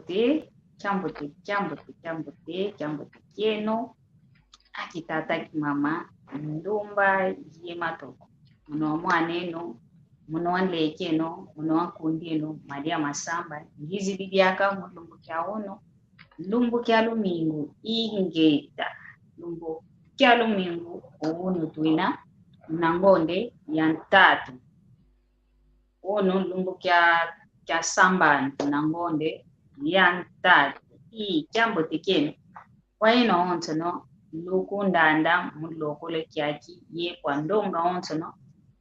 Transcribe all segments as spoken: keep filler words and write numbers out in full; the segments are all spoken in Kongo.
Kiambote, kiambote, kiambote, kiambote, kiambote kieno. Aki tata, aki mama, ndumba ye matoko. Mono wa mwan'eno, mono wa nlek'eno, mono wa nkundi'eno, Maria Masamba, ngizidi diaka mu lumbu kia unu, lumbu kia lumingu, ingeta. Lumbu kia lumingu, unu twina na ngonde ya ntatu. Unu lumbu kia, kia sambanu na ngonde ya ntatu. I, kiambote kieno. Kwa yeno awonsono lukundanda mu lokolo kiaki, ye kwa ndonga awonsono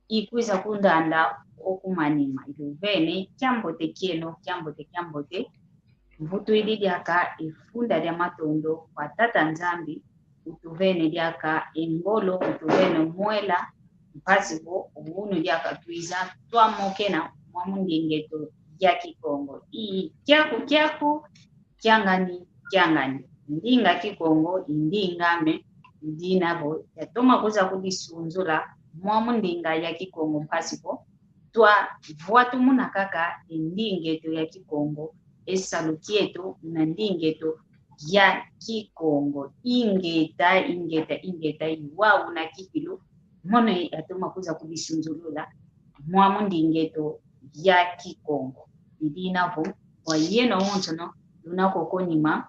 ikwiza kundanda oku manima. Ituvene kiambote kieno, kiambote, kiambote. Mvutwidi diaka e funda dia matondo kwa Tata Nzambi, utuvene diaka e ngolo, utuvene mwela, mpasi vo unu diaka twiza twamokena mwa mu nding'eto ya Kikongo. I, kiaku, kiaku, kiangani, kiangani. Ndinga Kikongo i nding'ame, i dina vo yatoma kwiza kudisunzula mwa mu ndinga ya Kikongo mpasi vo twavwatumuna kaka e nding'eto ya Kikongo, e salu kieto na nding'eto ya Kikongo. Ingeta, ingeta, ingeta, i wau una kikilu, mono yatoma kwiza kudisunzulula mwa mu nding'eto ya Kikongo. I dina vo kwa yeno awonsono luna koko nima,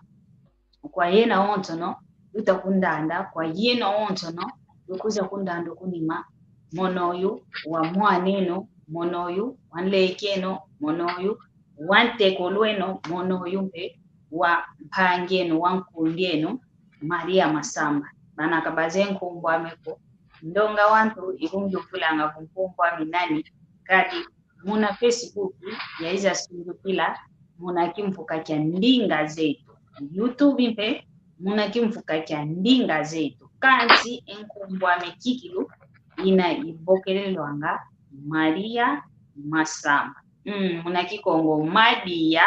kwa yeno awonsono luta kundanda, kwa yeno awonsono lukwiza kundanda oku nima, mono oyu wa mwan'eno, mono oyu wa nlek'eno, mono oyu wa ntekolo'eno, mono oyu mpe wa mpangi'eno, wa nkundi'eno, Maria Masamba. Bana ka bazeye nkumbu ame ko. Ndonga wantu ikungiuvulanga vo nkumbu ame nani, kadi muna Facebook yayiza sunzukila muna kimvuka kia ndinga zeto. YouTube mpe muna kimvuka kia ndinga zeto. Kansi e nkumbu ame kikilu ina ibokelelwanga Maria Masamba. Mm, muna Kikongo, Madia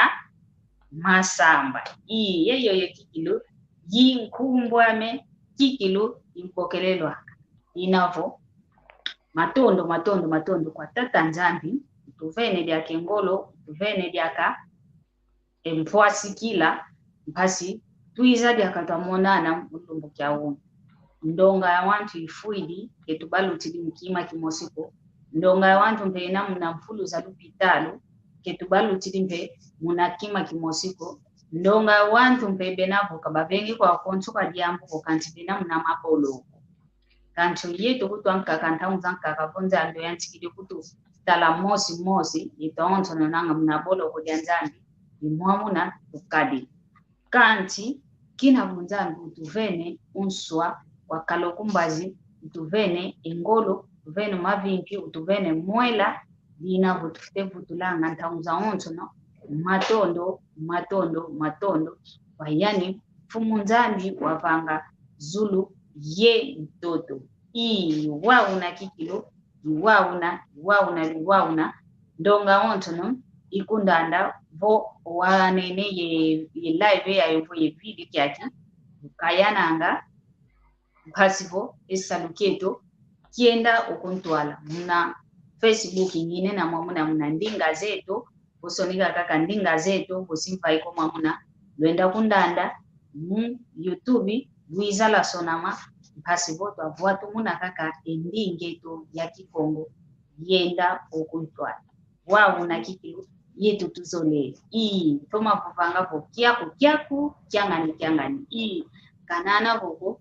Masamba. I, ye yoyo kikilu i nkumbu ame kikilu ibokelelwanga. Ina vo matondo, matondo, matondo kwa Tata Nzambi, utuvene diaka e ngolo, utuvene diaka e mpwasikila, mpasi twiza diaka twamonana mu lumbu kia unu. Ndonga ya wantu ifwidi, ke tubalutidi mu kima kimosi ko. Ndonga ya wantu mpe ina muna mfulu za lupitalu, ke tubalutidi mpe muna kima kimosi ko. Ndonga ya wantu mpe bena vo ka bavengi kwa konso kwa diambu ko, kansi bena muna maboloko. Kansi yeto kutu ankaka, ntangu zankaka vo Nzambi oyantikidi kututala mosi mosi, yeto awonsono nanga muna boloko dia Nzambi, i mwamuna tukadi. Kansi kina vo Nzambi utuvene unswa wa kala oku mbazi, utuvene e ngolo, utuvene mavimpi, utuvene mwela, dina vo tufwete vutulanga ntangu zawonsono matondo, matondo, matondo kwa yandi Mfumu Nzambi wavanga zulu ye ntoto. I, wau una kikilu, i wau una, i wau una, i wau una. Ndonga awonsono ikundanda vo wanene ye, ye live yayo vo ye video kiaki, ukayananga, mpasi vo e salu kieto kienda okuntwala. Muna Facebook ngina na mwamuna muna ndinga zeto, vo sonika kaka ndinga zeto, vo simvayi ko mwamuna, lwenda kundanda mu YouTube, lwiza lwasonama, mpasi vo twavwatumuna kaka e nding'eto ya Kikongo yenda okuntwala. Wau una kikilu, yeto tuzolele. I, toma vovanga vo kiaku, kiaku, kiangani, kiangani. I, kanana vo ko,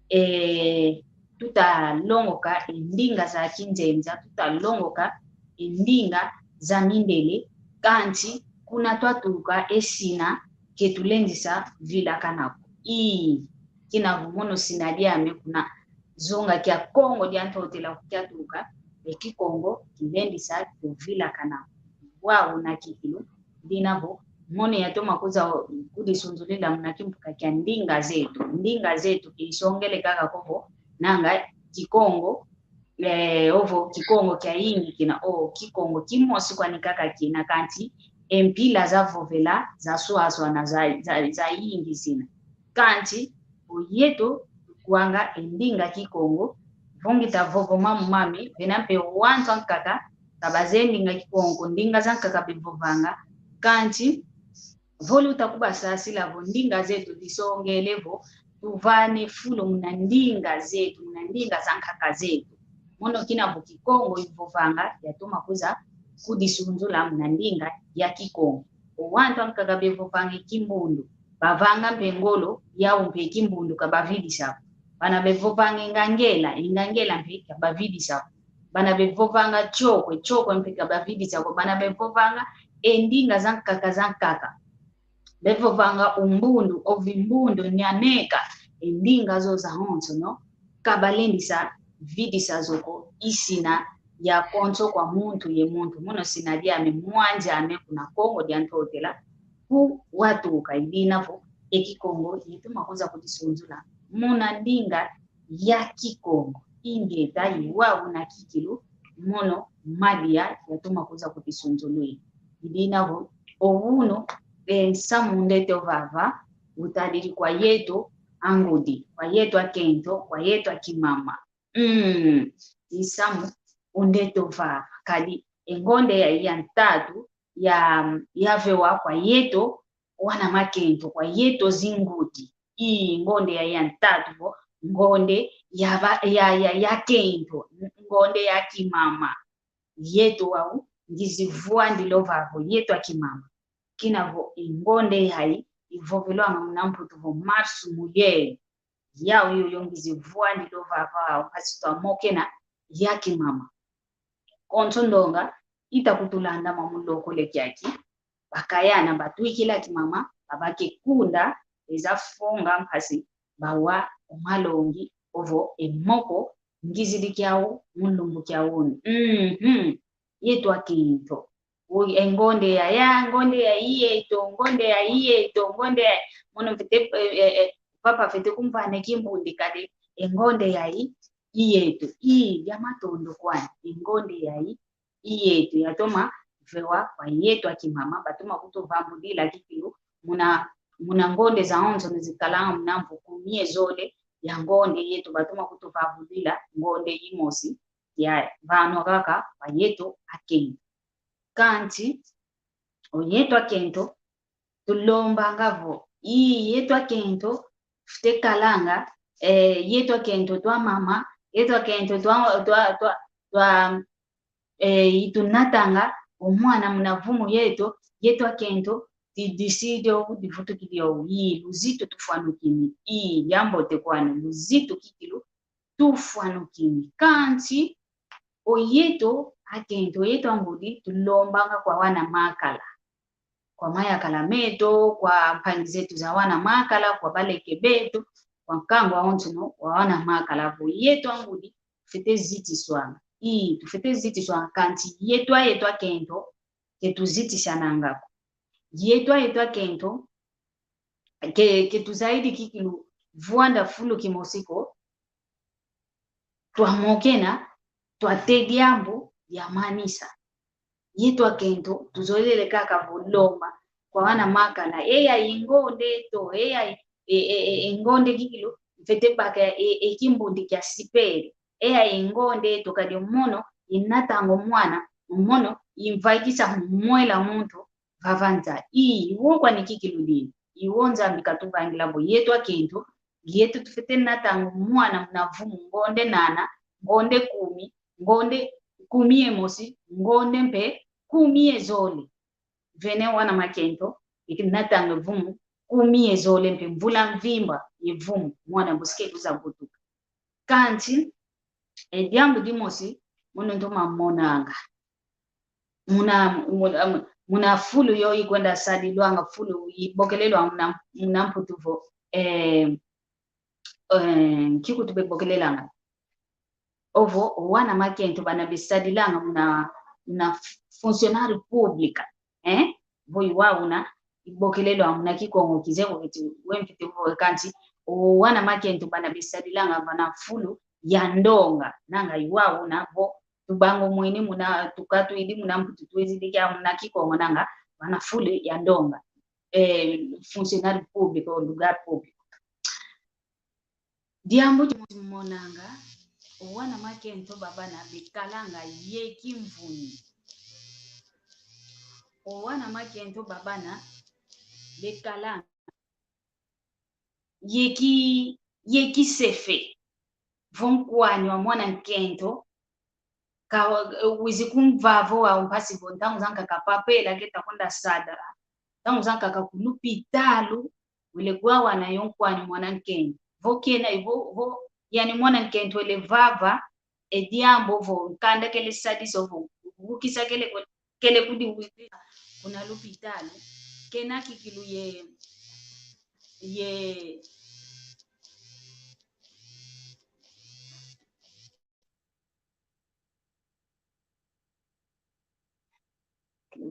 eh, tuta longoka e ndinga za kinzenza, tuta longoka e ndinga za mindele, kansi kuna twatuka e sina ke tulendisa vilakana ko. I, kina vo mono sina diame kuna zonga kia Kongo dia Ntotela ku kiatuka, e Kikongo kilendisa tuvilakana. Wau una kikilu, dina vo mono yatoma kwiza kudisunzulila muna kimvuka kia ndinga zeto. Ndinga zeto ke isongele kaka ko vo nanga Kikongo, eh, ovo Kikongo kiayingi kina, o Kikongo kimosi kwani kaka kina, kansi e mpila za vovela zaswaswana, za, za, zayingi zina. Kansi vo yeto tukwanga e ndinga Kikongo, vo ngita vovo mambu mame, vena mpe wantu ankaka ka bazeye ndinga Kikongo ko, ndinga zankaka bevovanga, kansi Vo luta kubasasila vo ndinga zeto disongele vo tuvana e fulu muna ndinga zeto, muna ndinga za nkaka zeto. Mono kina vo Kikongo ivovanga, yatoma kwiza kudisunzula muna ndinga ya Kikongo. O wantu ankaka bevovanga e Kimbundu, bavanga mpe ngolo, yau mpe Kimbundu ka bavidisa ko. Bana bevovanga e Ngangela, e Ngangela mpe ka bavidisa ko. Bana bevovanga Tsokwe, Tsokwe mpe ka bavidisa ko. Bana bevovanga e ndinga za nkaka za nkaka. Bevovanga Umbundu, Ovimbundu, Nyaneka, e ndinga zo zawonsono ka balendisa vidisa zo ko, i sina ya konso kwa muntu ye muntu. Mono sina diame, mwanzi ame kuna Kongo dia Ntotela, ku watuka. I dina vo e Kikongo yatoma kwiza kudisunzula muna ndinga ya Kikongo. Ingeta, i wau una kikilu, mono madia yatoma kwiza kudisunzula. I dina vo o unu, e nsamu ndeti ovava, utadidi kwa yeto angudi, kwa yeto akento, kwa yeto akimama. Mm, i nsamu undeti ovava, kadi e ngonde ya, ya ntatu ya, yavewa kwa yeto wana makento, kwa yeto zingudi. I ngonde ya, ya ntatu vo ngonde ya ba-, ya, ya, ya kento, ngonde ya kimama. Yeto wau ngizi vwandila ovava, yeto akimama. Kina vo e ngonde yayi ivovelwanga muna Mputu vo Março Mulher. Yau yoyo ngizi vwandila ovava, au mpasi twamokena ya kimama. Konso ndonga ita kutulanda mwa mu lokole kiaki, bakayana batwikila kimama, babakekunda, eza fonga mpasi bawa o malongi ovo e moko ngizidi kiau mu lumbu kia unu. Mhm. Yeto akento. Ui, e ngonde ya, ya, ngonde ya i yeto, ngonde ya i yeto, ngonde ya, mono mfwete, eh, eh, eh, papa mfwete kumvana e Kimbundi kadi, e ngonde ya i, i yeto, i, ya matondo kwani, e ngonde ya i, i yeto, yatoma vewa kwa yeto akimama, batoma kutuvambudila kikilu, muna, muna ngonde zawonso zikalanga muna mvu kumi ye zole ya ngonde yeto, batoma kutuvambudila ngonde imosi, yavanwa kaka kwa yeto akento. Kansi, o yeto akento, tulombanga vo, i yeto akento, fwete kalanga, eh, yeto akento twa mama, yeto akento twa, twa, twa, twa, eh, itunatanga o mwana muna vumu yeto, yeto akento, di-, disidi o, divutukidi o, i, luzitu tufwanukini, i, yambote kwani, luzitu kikilu, tufwanukini. Kansi, o yeto akento, o yeto angudi, tulombanga kwa wana makala. Kwa mayakala meto, kwa mpangi zeto za wana makala, kwa baleke beto, kwa nkangu awonsono wa wana makala vo yeto angudi, fwete zitiswanga. I, tufwete zitiswanga, kansi yeto a yeto akento, ke tuzitisananga ko. Yeto a yeto akento, ke, ke tuzaidi kikilu vwanda fulu kimosi ko, twamokena, twata e diambu diamanisa. Yeto akento, tuzolele kaka vo lomba kwa wana makala. E yayi ngonde eto, e yayi, e, e, e, e ngonde kikilu, mfwete baka e, e Kimbundi kia sipere. E yayi ngonde eto kadi mono, inatanga o mwana, mono, imvaikisa mwela muntu, vava nza. I, i wo kwani kikilu dina. I wo Nzambi katuvangila vo yeto akento, yeto tufwete natanga o mwana muna vumu ngonde nana, ngonde kumi, ngonde kumi ye mosi, ngonde mpe kumi ye zole. Vene wana makento, iki natanga vumu kumi ye zole mpe mvula mvimba ye vumu, mwana bosi ke kwiza butuka. Kansi, e diambu dimosi, mono ntoma monanga. Muna, muna, muna fulu yo ikwenda sadilwanga, fulu ibokelelwa muna, muna Mputu vo, eh, eh, nki kutu bebokelelanga? Ovo, o wana makento bana besadilanga muna, muna funcionário pública, eh? Vo i wau una ibokelelwa muna Kikongo kizeye ko keti wemfwete vo kansi, o wana makento bana besadilanga muna fulu ya ndonga. Nanga i wau una vo tubanga o mwini muna, tukatwidi muna Mputu, twizidi kia muna Kikongo nanga vana fulu ya ndonga. Eh, funcionário público, lugar público. Diambu dimosi monanga, o wana makento babana bekalanga ye kimvuni. O wana makento babana Dekala. Ye ki, ye ki sefe. Vo nkwani wa mwana nkento, ka, wizi kumvava vo wa mpasi vo ntangu zankaka papela keta kwenda sadala. Ntangu zankaka ku lupitalu, wele gwawana yo nkwani mwana nkento. Vo kena, vo, vo, yani mwana nkento wele vava, e diambu vo nkanda kele sadisa vo, vukisa kele, kele kudi wizila kuna lupitalu, kena kikilu ye, ye,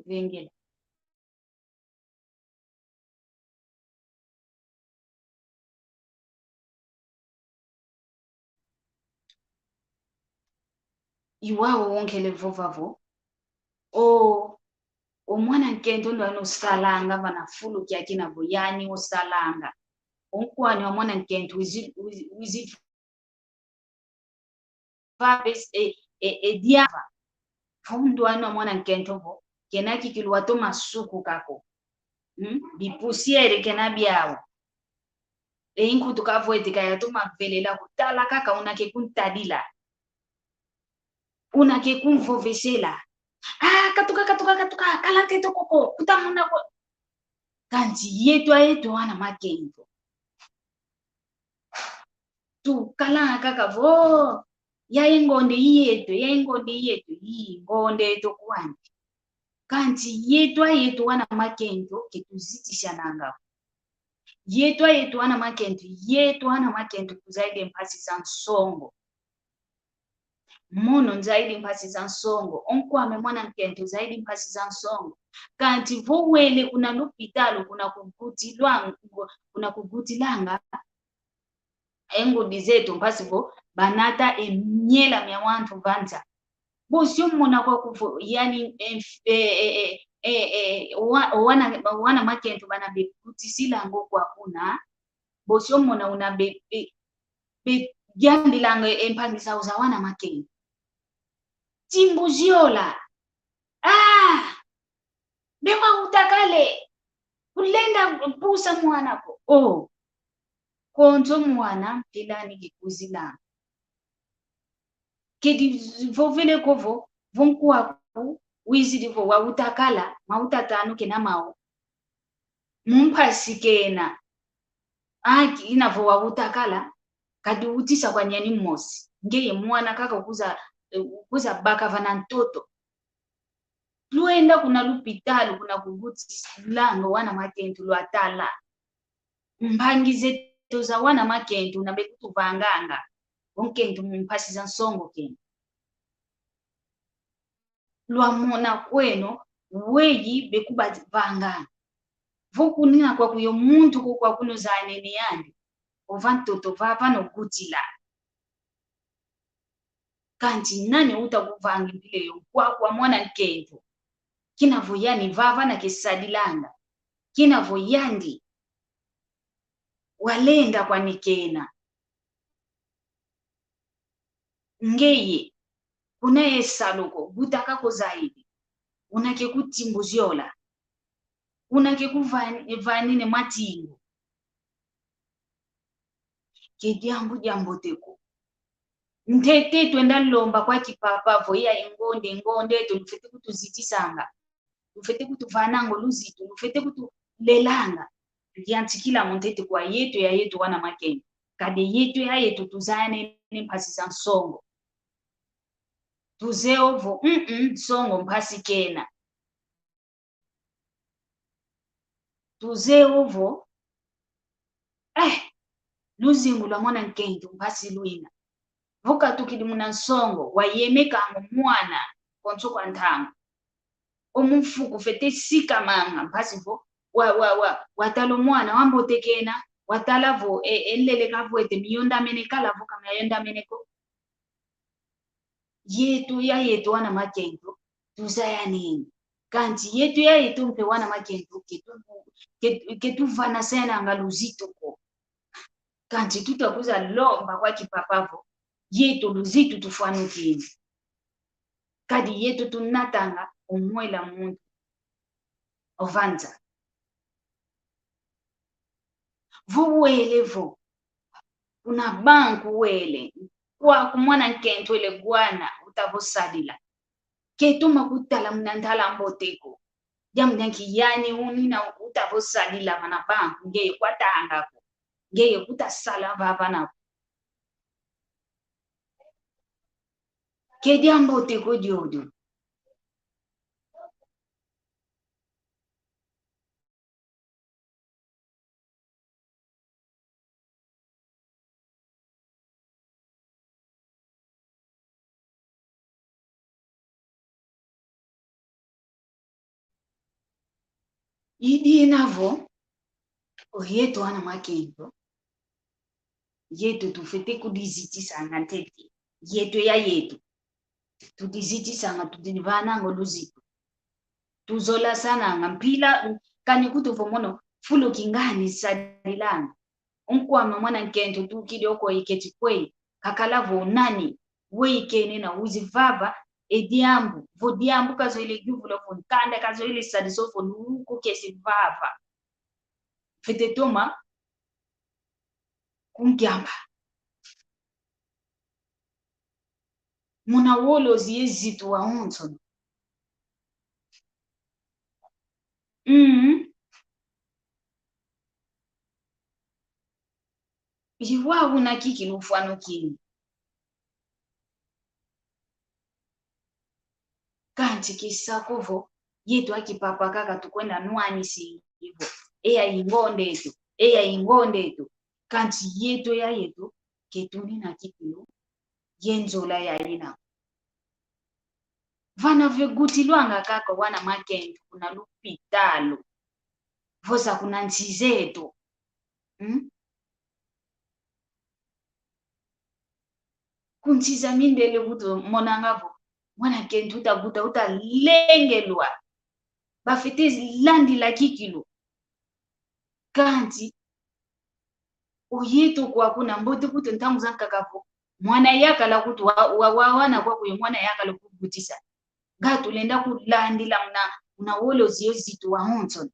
vengele. I wau onkele vova vo: O, o mwana nkento ndwani osalanga vana fulu kiaki na vo yani osalanga. O nkwani wa mwana nkento wizi, wizi, wizi vava e, e, e diava. Vo ndwani wa mwana nkento vo, kena kikilu watoma sukuka ko. Hmm? Bipusiere kena biau. E nkutu ka vo eti ka yatoma velela ko, tala kaka una ke kuntadila. Una ke kumvovesela. Ah, katuka, katuka, katuka, kala ntete koko, kutamuna ko. Kansi yeto, yeto wana makento. Tukalanga kaka vo, ya ye ngonde yeto, ya ye ngonde yeto, i ngonde yeto kwandi. Kansi yeto, yeto wana makento ke tuzitisananga. Yeto, yeto wana makento, yeto wana makento tuzaidi mpasi za nsongo. Mono nzaidi mpasi za nsongo. O nkwame mwana nkento zaidi mpasi za nsongo. Kansi vo wele kuna lupitalu, kuna kugutilwang-, kuna kugutilanga, e ngudi zeto mpasi vo banata e miela mia wantu va nza. Bosi omona kwaku vo, yani, e, e, wa-, wana, wana makento bana bekutisila ngo kwa kuna. Bosi omona una be, be, beyambilanga e mpangi zau za wana makento. Timbu ziola. Ah! Mbe wawuta kala e. Kulenda pusa mwana ko. Oh. Konso mwana, mpila ni kikwizila. Kedi vovele ko vo, vo nkwaku wizidi vo wawuta kala, mawuta tanu kena mau. Mu mpasi kena. Aki ina vo wawuta kala, kadi wutisa kwa nyani mosi. Ngeye mwana kaka kuza, eh, kuza baka vana ntoto. Lwenda kuna lupitalu, kuna kugutilanga wana makento, lwatala. Mpangi zeto za wana makento una bekutuvanganga. O nkento mu mpasi za nsongo kena. Lwamona kweno, weyi bekubavanganga. Vo kunina kwaku yo muntu ko kwaku nuzanene yandi. O va ntoto vava nogutila. Kansi nani uta kuvanga mpila yo? Nkwaku wa mwana nkento. Kina vo yani vava na kesadilanga. Kina vo yandi walenda kwani kena. Ngeye, kuna ye salu ko, butaka ko zaidi. Una ke kutimbu ziola. Una ke kuvan-, vanina matingu. Ke diambu diambote ko. Ntete twenda lomba kwa kipapa vo ya e ngonde, ngonde eto lufwete kutuzitisanga. Lufwete kutuvananga o luzitu, lufwete kutulelanga. Tuyantikila mu ntete kwa yeto ya yeto wana makento. Kadi yeto ya yeto tuzanene mpasi za nsongo. Tuzeye ovo, mm-mm, nsongo mpasi kena. Tuzeye ovo, eh, luzingu lwa mwana nkento mpasi lwina. Vo katukidi muna nsongo, wayemekanga o mwana konso kwa ntangu. O mfuku fwete sikamanga, mpasi vo wa, wa, wa, watala o mwana, wambote kena, watala vo, e, e nlele kavwete, miyondamene kala vo ka mayondamene ko. Yeto ya yeto wana makento tuzayanene. Kansi yeto ya yeto mpe wana makento ke tu-, ke, ke tuvanasananga luzitu ko. Kansi tuta kwiza lomba kwa kipapa vo yeto luzitu tufwanukini. Kadi yeto tunatanga o mwela muntu o va nza. Vo wele vo, kuna banco wele, kwaku mwana nkento wele wana, uta vo sadila. Ke toma kutala muna ntala mbote ko. Diambu dia nki? Yani unina uta vo sadila vana banco, ngeye kwa tanga ko. Ngeye kuta sala vava na ko. Ke diambote ko diodio. I dina vo, o yeto ana makento, yeto tufwete kudizitisanga ntete. Yeto ya yeto. Tudizitisanga, tudivananga o luzitu. Tuzolasananga mpila, kani kutu vo mono, fulu kingani sadilanga. Nkwama mwana nkento tukidi oko iketi kwe, kakala vo nani, we ikenena wizi vava e diambu, vo diambu kazoele yuvula, vo nkanda kazoele sadisa, vo luku kesi vava. Fwete toma kunkiamba. Muna wolozi ye zitu wawonsono. Mm. I wau una kikilu fwanu kini. Kansi kisa ko vo, yeto akipapa kaka tukwenda nwanisi vo, eya i ngonda eto, eya i ngonda eto. Kansi yeto ya yeto, ke tunina kikilu ye nzola ya yina. Vana vegutilwanga kaka wana makento kuna lupitalu. Vo za kuna nsi zeto. Hmm? Ku nsi za mindele kutu monanga vo, mwana nkento uta guta, uta lengelwa. Bafwete landila kikilu. Kansi o yeto kwaku na mbote kutu ntangu zankaka vo, mwana yakala kutu wa, wa, wa, wana kwaku ye mwana yakala kugutisa. Nga tulenda kulandila muna, muna wolozi ye zitu wawonsono.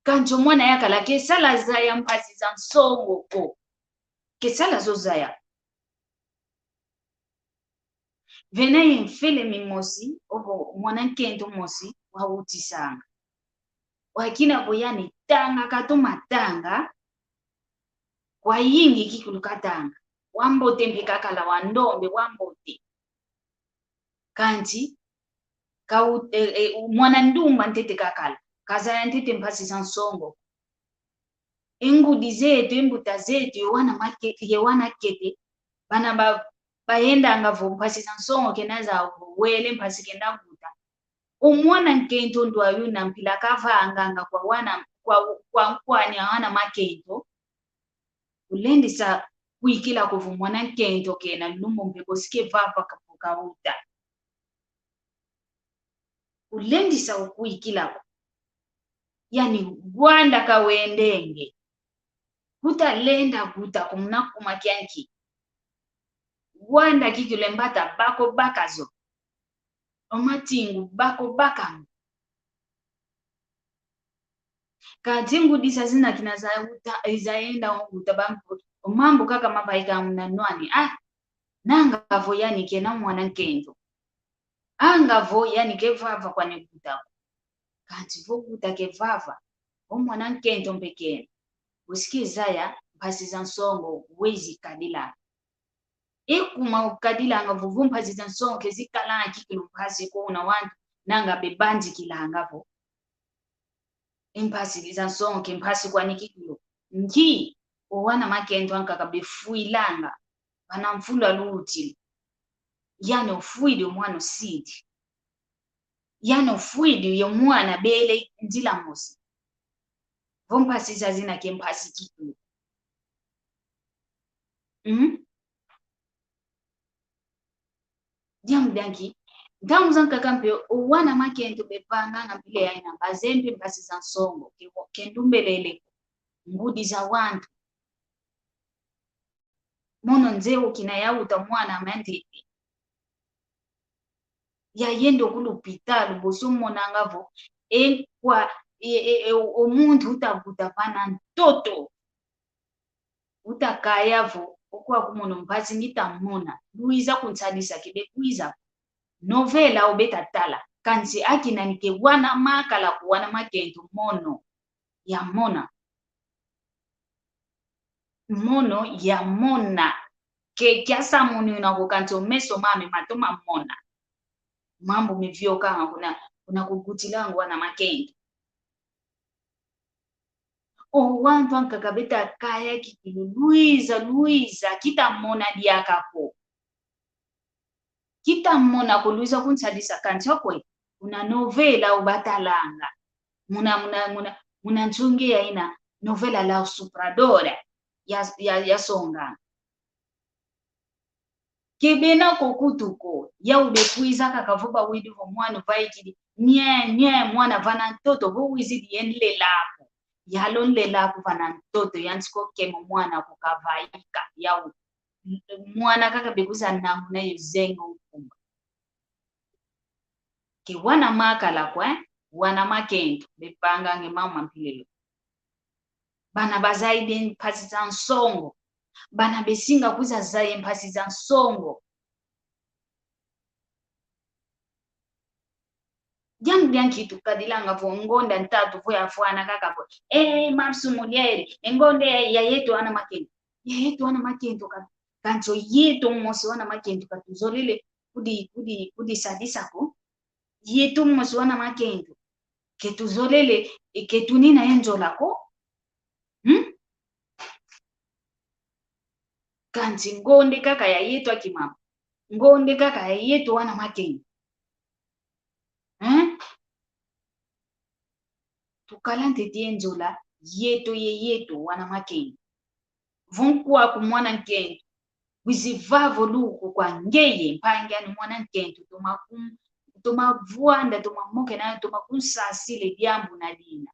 Kansi o mwana yakala ke sala zaya mpasi za nsongo ko. Ke sala zo zaya. Vena ye mfele mimosi, ovo mwana nkento mosi, wawutisanga. Wakina vo yani tanga katoma tanga, kwa yingi kikilu katanga. Wambote mpe kakala, wandombe, wambote. Kansi, ka u-, e, e, u-, mwana ndumba ntete kakala. Kazaya ntete mpasi za nsongo. E ngudi zeto, e mbuta zeto, ye wana make-, ye wana kete, bana ba-, bayendanga vo mpasi za nsongo kenda zaya vo, wele mpasi kenda guta. O mwana nkento ndwayu na mpila kavanganga kwa wana, kwa, kwa nkwani a wana makento. Ulendisa kwikila ko vo mwana nkento kena lumbu mpe bosi ke vava ka-, kauta. Ulendisa ukwikila ko. Yani, gwanda kawendenge. Kuta lenda guta ko muna kuma kia nki. Gwanda kikilu e mbata bako baka zo. O matingu bako baka. Kansi ngudi zazina kina za uta, za enda o uta bambu, o mambu kaka mavaika muna nwani. Ah, nanga vo yani kena mwana nkento. Anga vo yani ke vava kwani guta ko. Kansi vo guta ke vava, o mwana nkento mpe kena. Bosi ke zaya mpasi za nsongo wezi kadila. E kuma ukadilanga vo, vo mpasi za nsongo ke zikala kikilu mpasi ko una wantu, nanga bebanzikilanga vo e mpasi za nsongo ke mpasi kwani kikilu. Nki? O wana makento ankaka befwilanga vana mfulu a luwutilu. Yani ofwidi, o mwana osidi. Yani ofwidi ye mwana bele nzila mosi. Vo mpasi zazina ke mpasi kikilu. Mm? Diambu dia nki? Ntangu zankaka mpe, o wana makento bevanganga mpila yayina, bazeye mpe mpasi za nsongo, ke, ke ndumbelele ko. Ngudi za wantu. Mono nzeye kina yawuta mwana ame ntete. Yayenda ku lupitalu, bosi omonanga vo, e nkwa, e, e, e, o, o muntu uta buta vana ntoto. Uta kaya vo, o kwaku mono mpasi ngita mona. Lwiza kunsadisa, ke bekwiza. Novela o beta tala. Kansi aki nani ke wana makala ko, wana makento mono ya mona. Mono ya mona. Ke kiasa munu na ko, kansi o meso mame matoma mona. Mambu miviokanga kuna, kuna kugutilanga wana makento. O wantu ankaka beta kaya kikilu: Luiza, Luiza, kita mona diaka ko. Kita mona ko, lwiza kunsadisa, kansi o kwe, kuna novela o batalanga. Muna, muna, muna, muna nsunge ya ina novela La Supradora ya, ya, ya songa. Ke bena ko kutu ko, yau bekwiza kaka vo bawidi vo mwana vaikidi, nye, nye, mwana vana ntoto, vo wizidi ye nlelaku. Yalo nlelaku vana ntoto, yansi ko kemo mwana ko kavaika, yau. Mwana kaka bekwiza nanguna yo zengo nkumba. Ke wana makala ko, eh? Wana makento, bevanganga e mama mpilelo. Bana bazayidi e mpasi za nsongo. Bana besinga kwiza zaya e mpasi za nsongo. Diambu dia nki tukadilanga vo ngonda ntatu vo yafwana kaka vo: Eh, mapsu mulieri, e ngonda ya, ya yeto wana makento. Ya yeto wana makento ka, kansi o yeto mosi wana makento ka tuzolele kudi, kudi, kudisadisa ko. Yeto mosi wana makento ke tuzolele, e, ke tunina ye nzola ko. Hmm? Kansi ngonda kaka ya yeto aki mama. Ngonda kaka ya yeto wana makento. Hein? Tukala ntete ye nzola, yeto ye yeto wana makento. Vo nkwaku mwana nkento wizi vava o luku kwa ngeye, mpangi ani mwana nkento, toma kun-, toma vwanda, toma mokena, toma kunsasila e diambu na dina.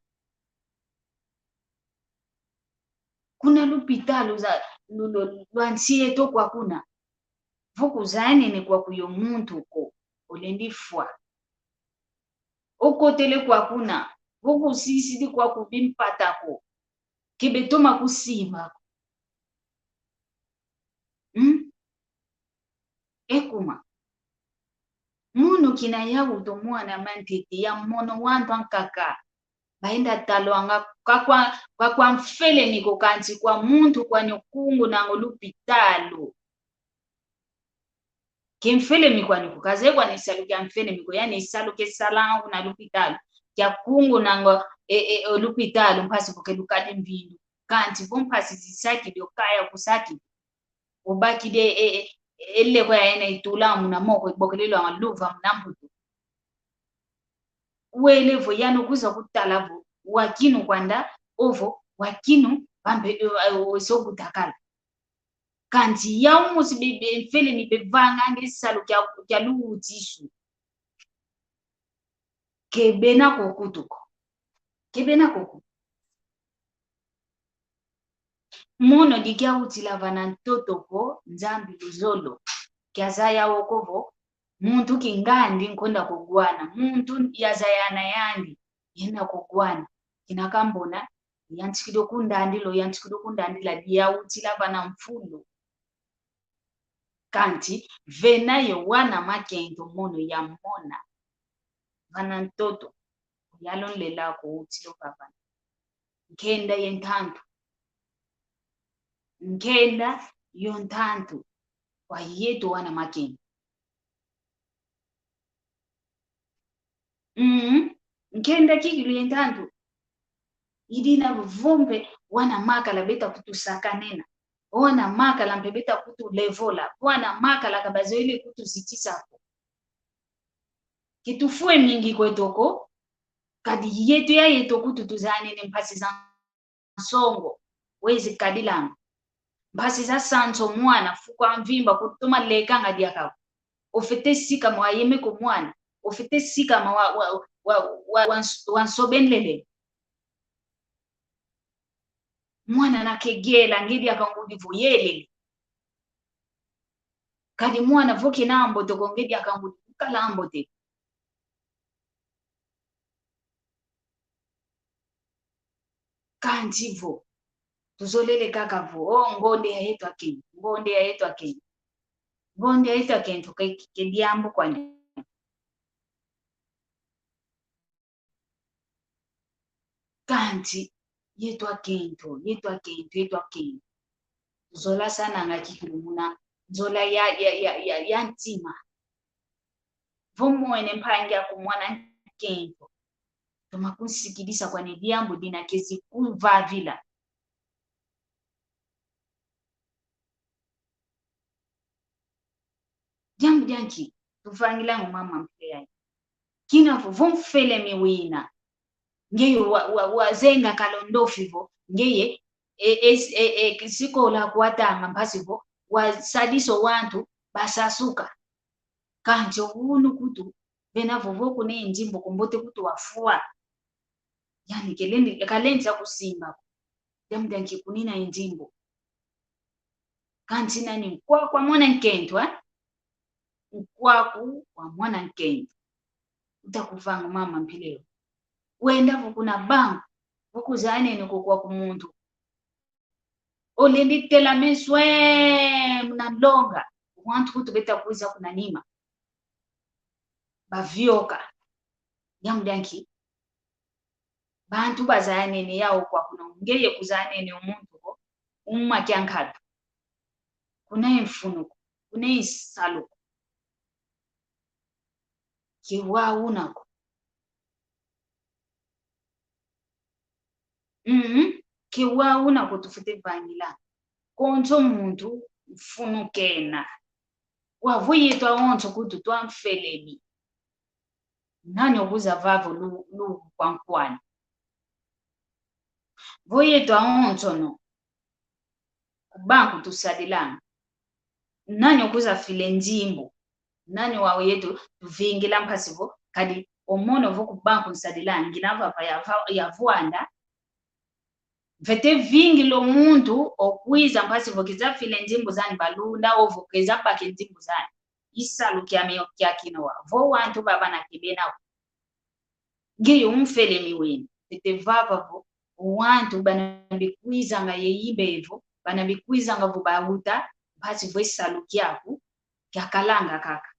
Kuna lupitalu za, lu-, lu-, lwa nsi eto kwa kuna, vo kuzanene kwaku yo muntu ko, olendi fwa. Okotele kwa kuna, vo kusisidi kwaku bimpata ko, ke betoma kusimba ko. Hmm? E kuma. Munu kina yau to mwana mantete ya mono wantu ankaka. Bayenda talwanga kwa, kwa, kwa, kwa mfelemi ko, kansi kwa muntu kwani o kungunanga o lupitalu. Ke mfelemi kwani ko, kazeye kwani salu kia mfelemi ko, yani salu ke salanga kuna lupitalu, kia kungunanga e, e, o lupitalu mpasi vo ke lukadi mvindu. Kansi vo mpasi zisakidi, o kaya kusakidi, obakidi e, e, e, e leko ya yena itula muna moko, ibokelelwanga luva muna mbutu. Wele vo yandi kwiza kutala vo wakinu kwandi, ovo wakinu, bambe, e, e, o, so kutakala. Kansi yau mosi be, be, mfelemi bevanganga e salu kia, kia luwutisu. Ke bena ko kutu ko. Ke bena ko kutu. Mono di kiawutila vana ntoto ko, Nzambi luzolo. Kiazaya wo ko vo muntu kingandi nkwenda ko wana. Muntu yazaya ana yandi, yenda ko wana. Kina kambona, yantikidi o kundandila, yantikidi o kundandila, diawutila vana mfulu. Kansi vena yo wana makento mono yamona vana ntoto, yalo nlela ko utilo vavana. Nkenda ye ntantu. Nkenda yo ntantu kwa yeto wana makento. Mm. Nkenda kikilu ye ntantu. I dina vo mpe wana makala beta kutusakanena. Wana makala mpe beta kutulevola. Wana makala ka bazoele kutuzitisa ko. Ke tufwe mingi kweto ko, kadi yeto ya yeto kutu tuzanene mpasi za nsongo, wezi kadilanga. Mpasi za sanso mwana, fuku a mvimba, kutoma lekanga diaka ko. Ofete sikama wayeme ko mwana. Ofete sikama wa, wa, wa, wa, wa, wa nsobenlele. Mwana na kegela, nge diaka ngudi vo yelele. Kadi mwana vo kena mbote ko, nge diaka ngudi kala mbote. Kansi vo tuzolele kaka vo, oh, ngonde ya yeto akento, ngonde ya yeto akento. Ngonde ya yeto akento ke, ke diambu kwani. Kansi yeto akento, yeto akento, yeto akento. Zola sananga kikilu muna nzola ya, ya, ya, ya, ya ntima. Vo mwene mpangi aku mwana nkento, toma kunsikidisa kwani diambu dina kezi kumvavila. Diambu dia nki? Tuvangilanga mama mpila yayi. Kina vo, vo mfelemi wina, ngeye wa, wa, wazenga kalondofi vo, ngeye, e, e, e, e, sikola kwatanga mpasi vo wasadisa o wantu basasuka. Kansi o wunu kutu, vena vo, vo kuna ye nzimbu ko mbote kutu wafwa. Yani kelendi, kalendi sa kusimba ko. Diambu dia nki? Kunina ye nzimbu. Kansi nani? Nkwaku a mwana nkento, eh? Nkwaku wa mwana nkento. Uta kuvanga mama mpila yo. Wenda vo kuna banque, vo kuzanene ko kwaku muntu. Olendi tela meso muna longa. Wantu kutu beta kwiza kuna nima. Bavioka. Diambu dia nki? Bantu bazanene yau kwaku no. Ngeye kuzanene o muntu ko, uma kia nkatu. Kuna ye mfunu ko, kuna ye salu ko. Ke wau una ko. Mhm. Ke wau una ko tufwete vangila. Konso muntu mfunu kena. Wau vo yeto awonso kutu twa mfelemi. Nani okwiza vava lu-, lu-, kwa nkwani? Vo yeto awonsono ku banque tusadilanga. Nani okwiza fila e nzimbu? Nani wau yeto tuvingila mpasi vo, kadi o mono vo ku banque nsadilanga, ngina vava ya va-, ya vwanda. Mfwete vingila o muntu okwiza mpasi vo kwiza fila e nzimbu zani balunda, ovo kwiza baka e nzimbu zani. I salu kiame yo kia kina wa. Vo wantu baba na kibena wa. Ngeye umfelemi wena. Mfwete vava vo wantu bana bikwizanga ye imbevo, bana bikwizanga vo bawuta, mpasi vo e salu kiaku kiakalanga kaka.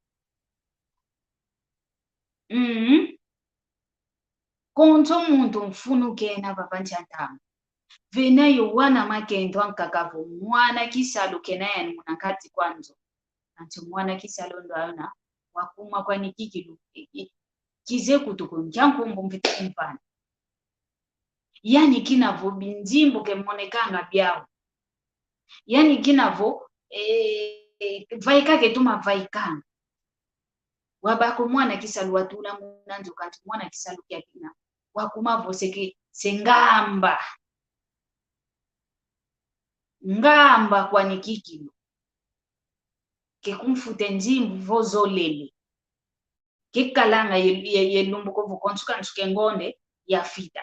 Mhm. Konso muntu mfunu kena vava nsi a ntangu. Vena yo wana makento ankaka vo mwana kisalu kena yani muna nkati kwa nzo. Kansi mwana kisalu ndwa una, wakuma kwani kikilu, i, i, kize kutu ko, nkia nkumbu mfwete kumvana? Yani kina vo binzimbu ke monekanga biau. Yani kina vo, eh, vaika ke tuma vaikanga. Wabaka o mwana kisalu watula muna nzo, kansi mwana kisalu kia kina wakuma vo se ke, se ngamba. Ngamba kwani kikilu. Ke kumfuta e nzimbu vo zolele. Ke kalanga ye, ye, ye lumbu ko vo konso kansi ke ngonde yafita.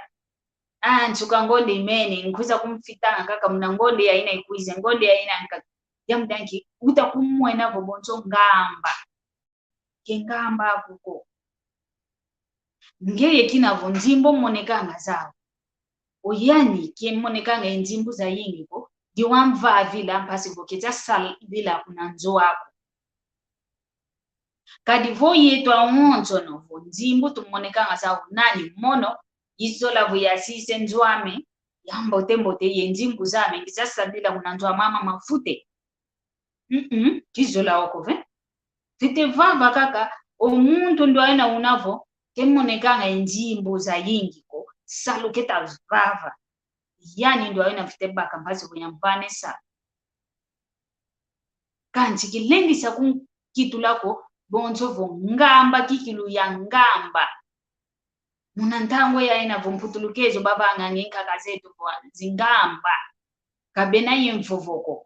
Ah, nsuka ngonde imene, nkwiza kumfitanga kaka muna ngonde yayina ikwiza, ngonde yayina nkaka. Diambu dia nki? Uta kumwena vo bonso ngamba. Ke ngamba aku ko. Ngeye kina vo nzimbu monekanga zau. O yani ke monekanga ye nzimbu zayingi ko, di wamvavila mpasi vo keza sadila kuna nzo aku. Kadi vo yeto awonsono vo nzimbu tumonekanga zau, nani mono, izola vo yasisa e nzo ame, ya mbote mbote, ye nzimbu zame ngiza sadila kuna nzo a mama mafute. Mm-mm, kizola wo ko ve. Mfwete vava kaka, o muntu ndwa una una vo ke monekanga ye nzimbu zayingi ko, salu keta vava. Yani ndwa una mfwete baka mpasi vo yamvana e salu. Kansi kilendi sa kunkitula ko bonso vo ngamba kikilu ya ngamba. Muna ntangu yayina vo mputulukezo bavanganga e nkaka zeto vo zingamba. Ka bena ye mvovo ko.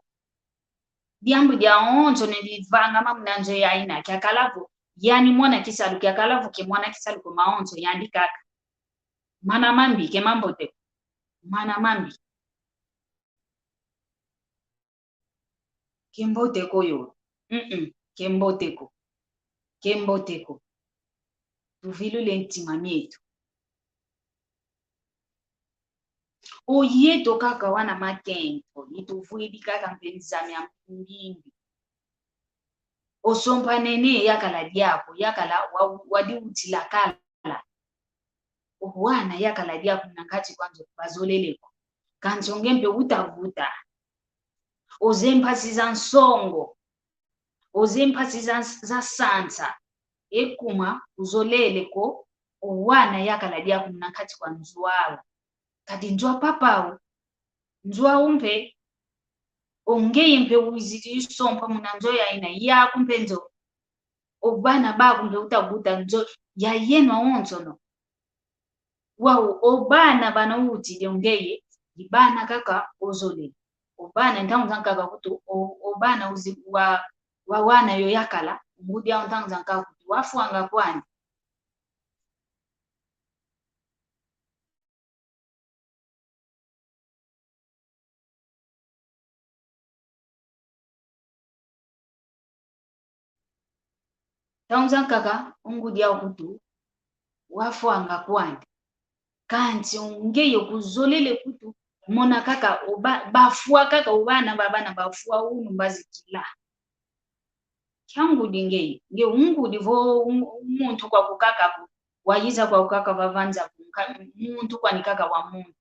Diambu diawonso ne divangama muna nzo yayina, kiakala vo yani mwana kisalu, kiakala vo ke mwana kisalu ko, mawonso yandi kaka. Mana mambi, ke mambote ko. Mana mambi. Ke mbote ko yo. Mm-mm. Ke mbote ko. Ke mbote ko. Tuvilula e ntima mieto. O yeto kaka wana makento, ituvwidi kaka mpe nza mia mbimbi. Osompa nene yakala diaku, yakala wa-, wadiwutila kala. O wana yakala diaku na nkati kwa nzo bazolele ko. Kansi o nge mpe uta vuta. Ozeye mpasi za nsongo. Ozeye mpasi za, za sansa. E kuma uzolele ko, o wana yakala diaku na nkati kwa nzo awu. Kadi nzo a papa awu, nzo awu mpe, o ngeye mpe wizidi sompa muna nzo yayina, yaku mpe nzo. O bana baku mpe uta buta nzo ya yeno awonsono. Wau, o bana bana uwutidi o ngeye, i bana kaka ozolele. O bana ntangu zankaka kutu, o, o bana uzi-, wa, wa wana yo yakala, ngudi awu ntangu zankaka kutu wafwanga kwandi. Ntangu zankaka, o ngudi awu kutu wafwanga kwandi. Kansi o ngeye kuzolele kutu mona kaka o ba-, bafwa kaka o bana ba bana bafwa unu mbazi kila. Kia ngudi ngeye, nge ungudi vo un-, muntu kwaku kaka ko, wayiza kwaku kaka va vanza ko, nka-, muntu kwani kaka wa muntu.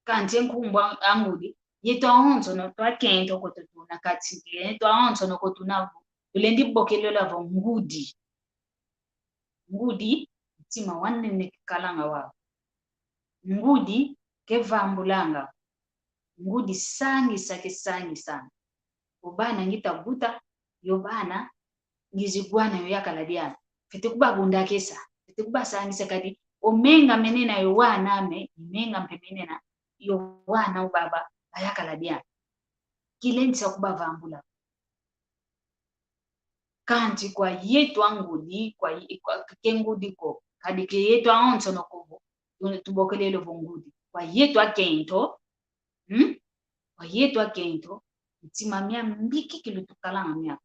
Kansi nkumbu a ngudi, yeto awonsono twakento ko tutuna kati, yeto awonsono ko tuna vo, tulendi bokelela vo ngudi. Ngudi, ntima wa nene kikalanga wau. Ngudi, ke vambulanga. Ngudi sangisa ke sangisa. O bana ngita buta, yo bana, ngizi bwana yo yakala diana. Fwete kubabundakesa, fwete kubasangisa kadi, o menga menena yo wana ame, i menga mpe menena yo wana o baba, bayakala diana. Kilendi sa kubavambula. Kansi kwa yeto angudi, kwa ye-, kwa ke ngudi ko, kadi ke yeto awonsono ko vo, tu-, tubokelele vo ngudi. Kwa yeto akento, hmm? Kwa yeto akento, ntima mia mbi kikilu tukalanga mia.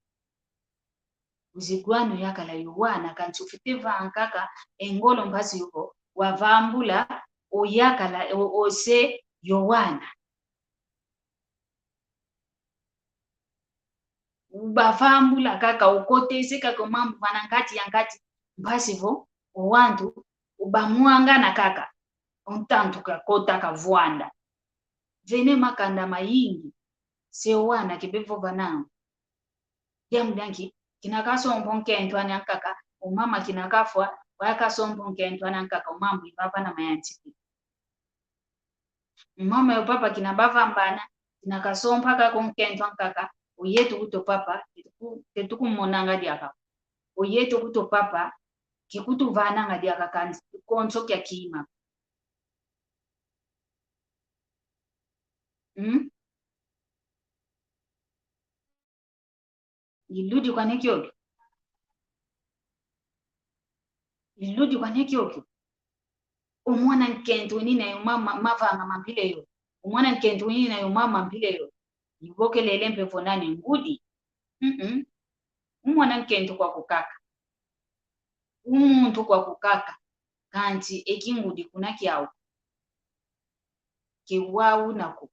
Uzi bwana yakala yo wana, kansi ufwete vanga kaka e ngolo mpasi yo ko, wavambula, o yakala, o, o se yo wana. Ubavambula kaka, ukotese kaka o mambu vana nkati ya nkati, mpasi vo o wantu ubamwangana kaka, o ntantu kakota kavwanda. Vene makanda mayingi, se o wana ke bevova nau. Diambu dia nki? Kina kasompa o nkento ani ankaka, o mama kina kafwa, wau kasompa o nkento ani ankaka, o mambu ivava na mayantikila. Mama yo papa kina bavambana, kina kasompa kaka o nkento ankaka, o yeto kutu o papa, ke tuku-, ke tukumonanga diaka. O yeto kutu o papa, ke kutuvananga diaka kansi konso kia kima. Hmm? I ludi kwani kiokio. I ludi kwani kiokio. O mwana nkento winina yo mama, mavanga ma mpila yo. O mwana nkento winina yo mama mpila yo. Ibokelele mpe vo nani, ngudi? Mm-mm. O mwana nkento kwaku kaka. O muntu kwaku kaka. Kansi e kingudi kuna kiau ke wau una ko.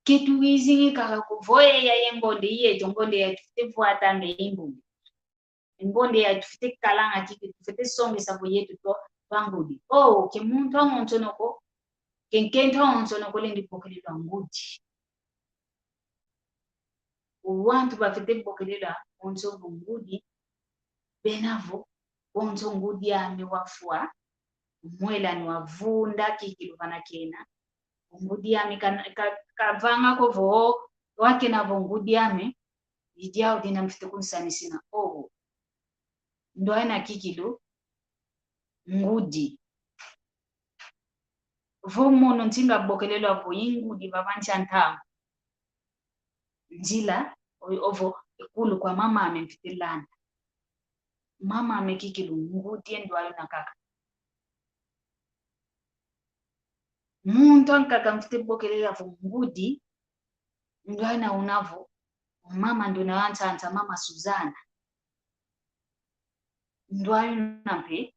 Ke tuwizingi kaka ko vo e ya ye ngonde yeto, ngonde ya tufwete vwatanga e mbungi. Ngonde ya tufwete kalanga kiki, tufwete songesa vo yeto twa, twa ngudi. Oh, ke muntu awonsono ko, ke nkento awonsono ko lendi bokelelwa ngudi. O wantu bafwete bokelela wonso vo ngudi, bena vo, wonso ngudi ame wafwa, mwela ni wavunda kikilu vana kena. Ngudi ame ka, ka, kavanga ko vo, wakena vo ngudi ame, i diau dina mfwete kunsanisina. Oh, ndwayina kikilu ngudi. Vo mono nsinga bokelelwa vo i ngudi vava nsi a ntangu. Nzila, o-, ovo, e kulu kwa mama ame mfwete landa. Mama ame kikilu ngudi e ndwayina kaka. Muntu ankaka mfwete bokelela vo ngudi, ndwayina una vo, mama nduna wa nsansa, mama Suzana. Ndwayina mpe,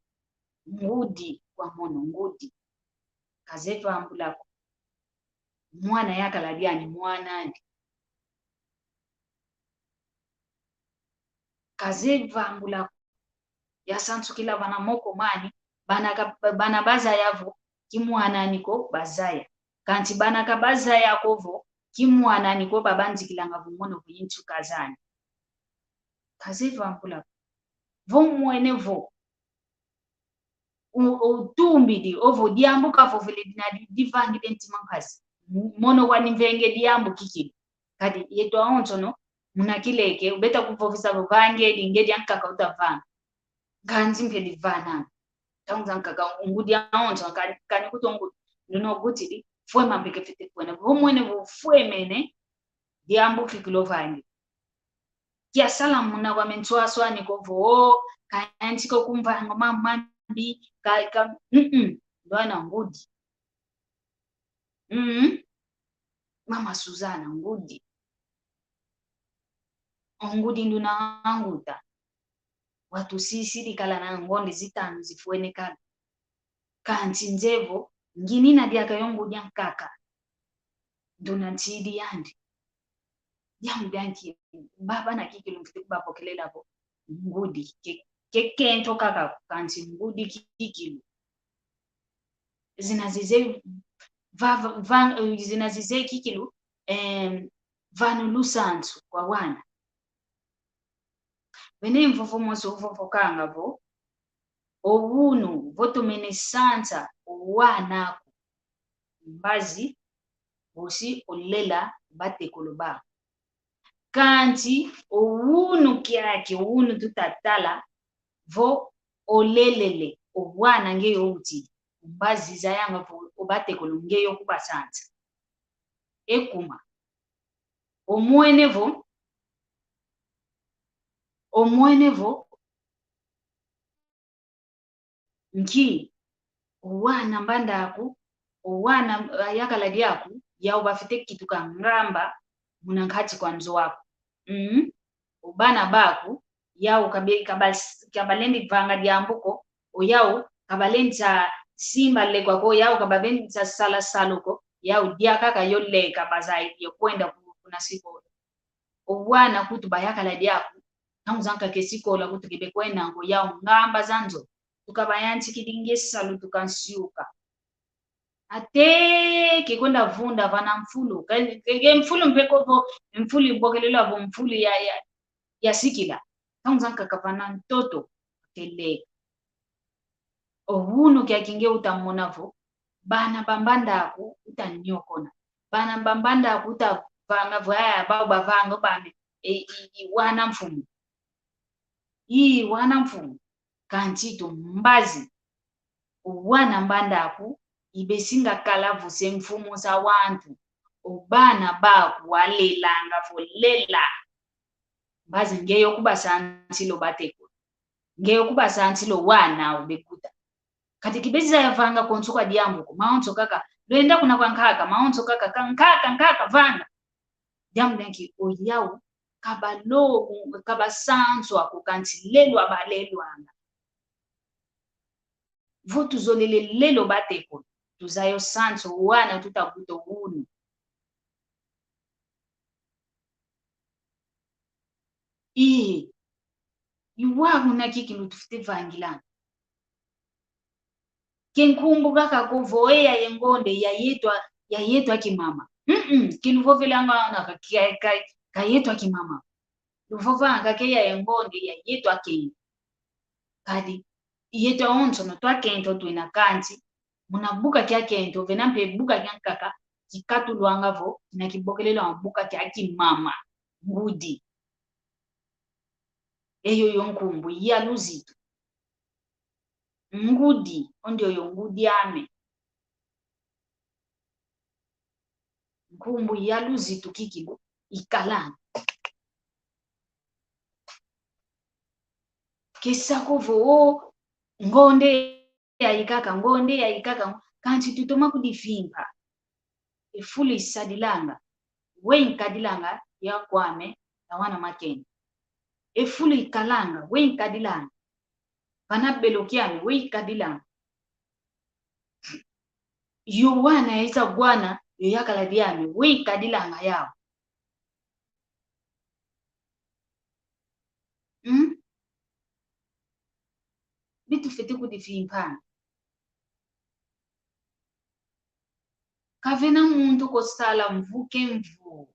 ngudi kwa mono, ngudi. Kazeye vambula ko. Mwana yakala diani mwan'andi. Kazeye vambula ko. Yasansukila vana moko mani, bana ka, bana bazaya vo kimwan'ani ko bazaya. Kansi bana ka bazaya ko vo kimwan'ani ko babanzikilanga vo mono vo i nsuka zani. Kazeye vambula ko. Vo mwene vo u-, utumbidi, ovo diambu kavovele dina di-, divangidi e ntima nkazi. M-, mono kwani mvenge diambu kikilu. Kadi yeto awonsono, muna kileke, ubeta kuvovesa vo vangedi, ngedi ankaka utavanga. Nganzi mpe livana. Ntangu zankaka ngudi awonsono, kani, kani kuto ngudi. Nduna wutidi, fwema mpe kefwete fwene. Vo mwene vo fwemene, diambu kikilu ovangi. Kiasala muna kwame nswaswani ko vo, ka yantika kumvanga mambu mambi, ka, ka, mm-mm, ndwana ngudi. Mm. Mama Suzana, ngudi. O ngudi nduna ambuta. Watusisidi kala na ngonde zitanu zifwene kala. Kansi nzeye vo, nginina diaka yo ngudi ankaka. Nduna ntidi yandi. Diambu dianki, baba na kikilu mfwete kubavokelela vo ngudi, ke, ke kento kaka ko, kansi ngudi kikilu. Zina zizeye va, va, va, zina zizeye kikilu, em, vana lusansu kwa wana. Vene mvovo mosi uvovokanga vo, o wunu vo tomene sansa o wana aku, mbazi bosi olela batekolo baku. Kansi o wunu kiaki, o wunu tuta tala, vo olelele o wana ngeye owuti, mbazi zayanga vo o batekolo ngeye okubasansa. E kuma. Omwene vo, omwene vo, nki, o wana mbanda aku, o wana, ah, yakala diaku, yau bafwete kituka ngamba muna nkati kwa nzo aku. Mm. O bana baku, yau kabe-, kabal-, kabalendi vanga diambu ko, o yau kabalendi sa simba lekwa ko, yau kabalendi sa sala salu ko, yau diaka ka yo leka bazaya yo kwenda ku-, kuna sikola. O wana kutu bayakala diaku, ntangu zankaka e sikola kutu ke bekwendanga ko, yau ngamba za nzo. Tuka bayantikidi nge salu tuka nsiuka. Ate ke kwenda vunda vana mfulu. Ka, ke, ke mfulu mpe ko vo, mfulu ibokelelwa vo mfulu ya, ya, ya sikila. Ntangu zankaka vana ntoto, kele. O wunu kiaki nge uta mona vo, bana ba mbanda aku uta nyokona. Bana ba mbanda aku uta vanga vo, aya, bau bavanga bame, e, i, i wana mfumu. I wana mfumu. Kansi tu mbazi. O wana mbanda aku, i besinga kala vo se mfumu za wantu. O bana baku walelanga vo lela. Mbazi ngeye okubasansila o batekolo. Ngeye okubasansila o wana au bekuta. Kadi ke bezaya vanga konso kwa diambu ko, mawonso kaka. Lwenda kuna kwa nkaka, mawonso kaka, ka nkaka, nkaka, vanga. Diambu dianki o yau, kabalo-, kabasanswa ko kansi lelwa balelwanga. Vo tuzolele lelo batekolo, tuzaya o sansa o wana tuta buta o wunu. Ii, i wau muna kikilu tufwete vangilanga. Ke nkumbu kaka ko vo e yayi e ngonde ya yeto a, ya yeto a kimama. Mm-mm, ke luvovelanga wana ka, ka, ka, ka yeto a kimama. Luvovanga kaka e yayi e ngonde ya yeto a kento. Kadi yeto awonsono twa kento twena kansi, muna buka kia kento, vena mpe buka kiankaka kikatulwanga vo, kina kibokelelwanga buka kia kimama, ngudi. E yoyo nkumbu ya luzitu. Ngudi, o ndioyo ngudi ame. Nkumbu ya luzitu kikilu ikalanga. Ke sa ko vo, o, ngonde yayi kaka, ngonde yayi kaka, kansi tutoma kudivimba. E fulu isadilanga, we nkadilanga ya kwame, ya wana makeni. E fulu ikalanga, we nkadilanga. Vana belo kiame, we nkadilanga. Yo wana yayiza wana, yo yakala diame, we kadilanga yau. Hmm? Bitufwete kudifimpana. Kavena muntu ko sala mvu ke mvu.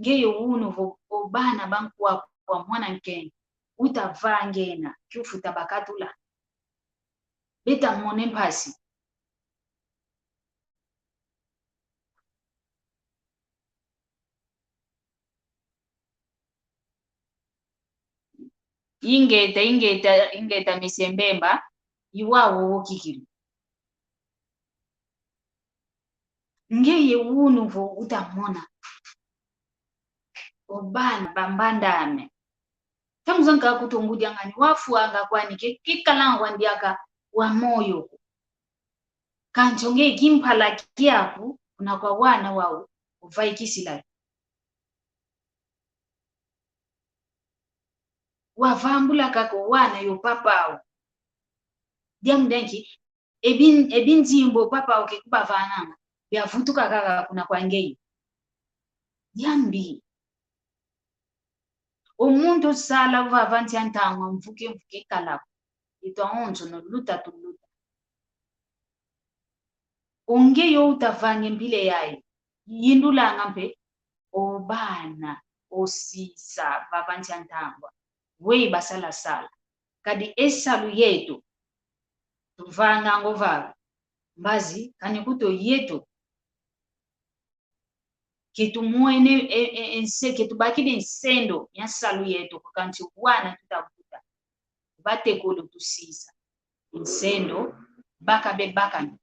Ngeye unu vo o bana ba nkwaku a mwana nkenke, uta vangena, kiufuta bakatula. Beta mona e mpasi. Ingeta, ingeta, ingeta Monsieur Mbemba, i wau wowo kikilu. Ngeye unu vo uta mona o bana ba mbanda ame. Ntangu zankaka kutu ngudi a ngani wafwanga kwani ke, ke kalanga kwani diaka wa moyo ko. Kansi o ngeye kimpala kiaku, kuna kwa wana wau, uvaikisila. Wavambula kaka o wana yo papa au. Diambu dia nki? E bin-, e binzimbu papa au ke kubavananga, biavutuka kaka kuna kwa ngeye. Diambi. O muntu sala vava nsi a ntangwa mvu ke mvu ke kala ko. Yeto awonsono luta tuluta. O ngeye uta vanga e mpila yayi, yindulanga mpe o bana, o sisa, vava nsi a ntangwa. Weyi basala sala. Kadi e salu yeto, tuvanganga o vava. Mbazi, kani kutu yeto ke tumwene, e, e, e nse-, ke tubakidi nsendo mia salu yeto ko, kansi wana tuta vuta. Batekolo tusisa. Nsendo, baka bebakana.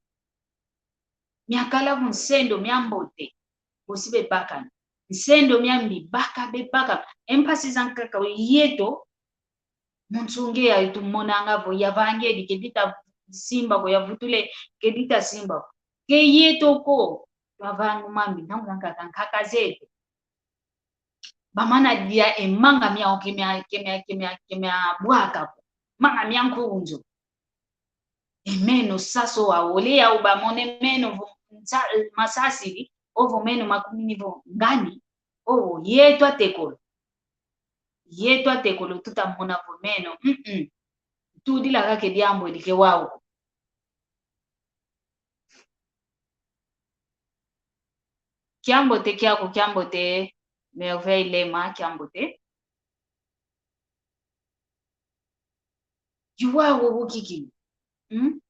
Miakala vo nsendo mia mbote, bosi bebakana. Nsendo mia mbi, baka bebakana. E mpasi zankaka yeto, mu nsunge yayi tumonanga vo yavangedi, ke dita simba ko, yavutule, ke dita simba ko. Ke yeto ko, twavanga mambi, ntangu zankaka nkaka zeto. Bamana dia e manga miau ke mia, ke mia, ke mia, ke mia bwaka ko. Manga mia nkunzu. E meno saso wa ole yau bamona e meno vo nsa-, masasidi, ovo meno makumini vo ngani, ovo yeto atekolo. Yeto atekolo tuta mona vo meno, mm-mm. Tudila kaka e diambu edi ke wau ko. Kiambote kiaku, kiambote, Merveille Lema, kiambote. I wau wowo kikilu. Hmm?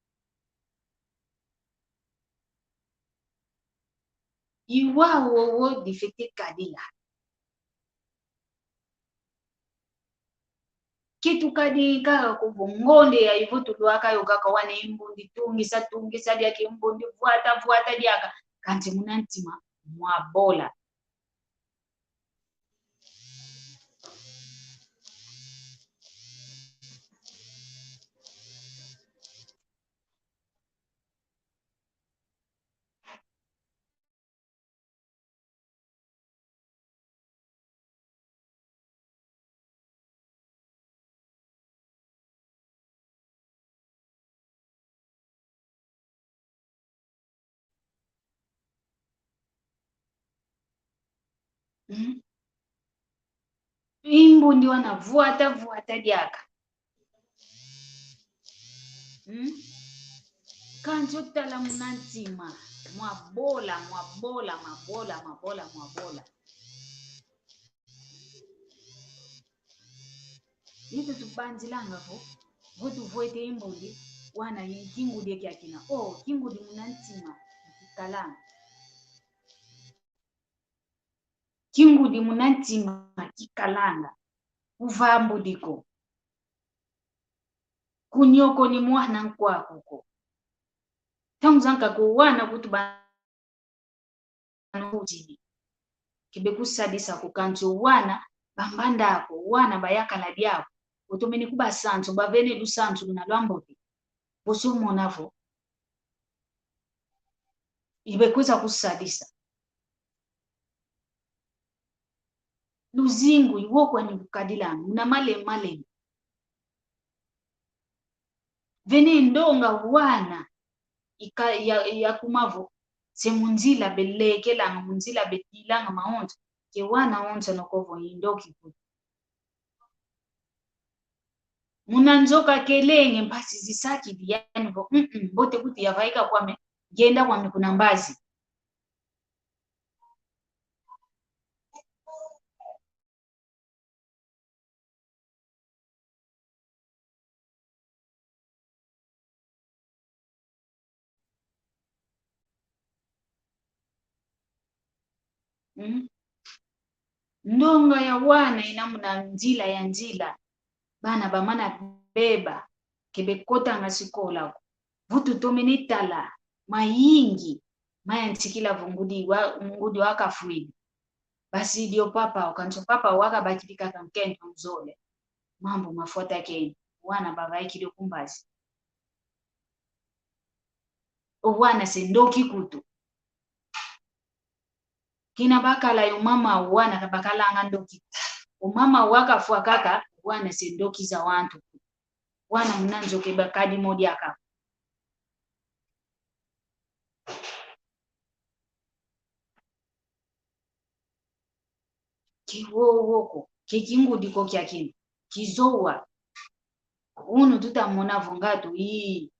I wau wowo difwete kadila. Ke tukadi kaka ko vo ngonde yayi vo tulwaka yo kaka wana e mbundi tungisa, tungisa diaka e mbundi, vwata, vwata diaka. Kansi muna ntima mwa bola. Hmm? E mbundi wana vwata, vwata diaka. Hmm? Kansi otala muna ntima mwa bola, mwa bola, mwa bola, mwa bola, mwa bola. Yeto tubanzilanga vo, vo tuvwete e mbundi, wana ye kingudi kiakina. Oh, kingudi muna ntima kikalanga. Kingudi muna ntima kikalanga. Kuvambudi ko. Kunyokoni mwana nkwaku ko. Ntangu zankaka wana kutu ba- nutini. Ke bekusadisa ko, kansi wana ba mbanda aku, wana ba yakala diaku, otomene kubasansu, bavene lusansu luna lwa mbote. Bosi omona vo i bekwiza kusadisa. Luzingu i wo kwani kukadilanga, muna malem-, malem-. Vene ndonga wana ika-, ya-, yakuma vo, se mu nzila belekelanga, mu nzila bedilanga mawonso, ke wana wonso no ko vo i ndoki kutu. Muna nzo kakelenge mpasi zisakidi, yani vo, "Mm-mm, mbote kuti yavaika kwame, ngienda kwame kuna mbazi." Mm. Ndonga ya wana ina muna nzila ya nzila. Bana bamana beba, ke bekotanga sikola ko. Vutu tomene tala, mayingi mayantikila vo ngudi wa, ngudi wakafwidi. Basidi o papa, o kansi o papa wakabakidi kaka nkento nzole. Mambu mafwatakene, wana bavaikidi o ku mbazi. O wana se ndoki kutu. Kina bakala yo mama, o wana ka bakalanga ndoki. O mama wakafwa kaka, o wana se ndoki za wantu. Wana muna nzo ke bakadi mo diaka. Kiwowo ko, ke kingudi ko kiakina. Kizowa. Unu tuta mona vo ngatu, ii,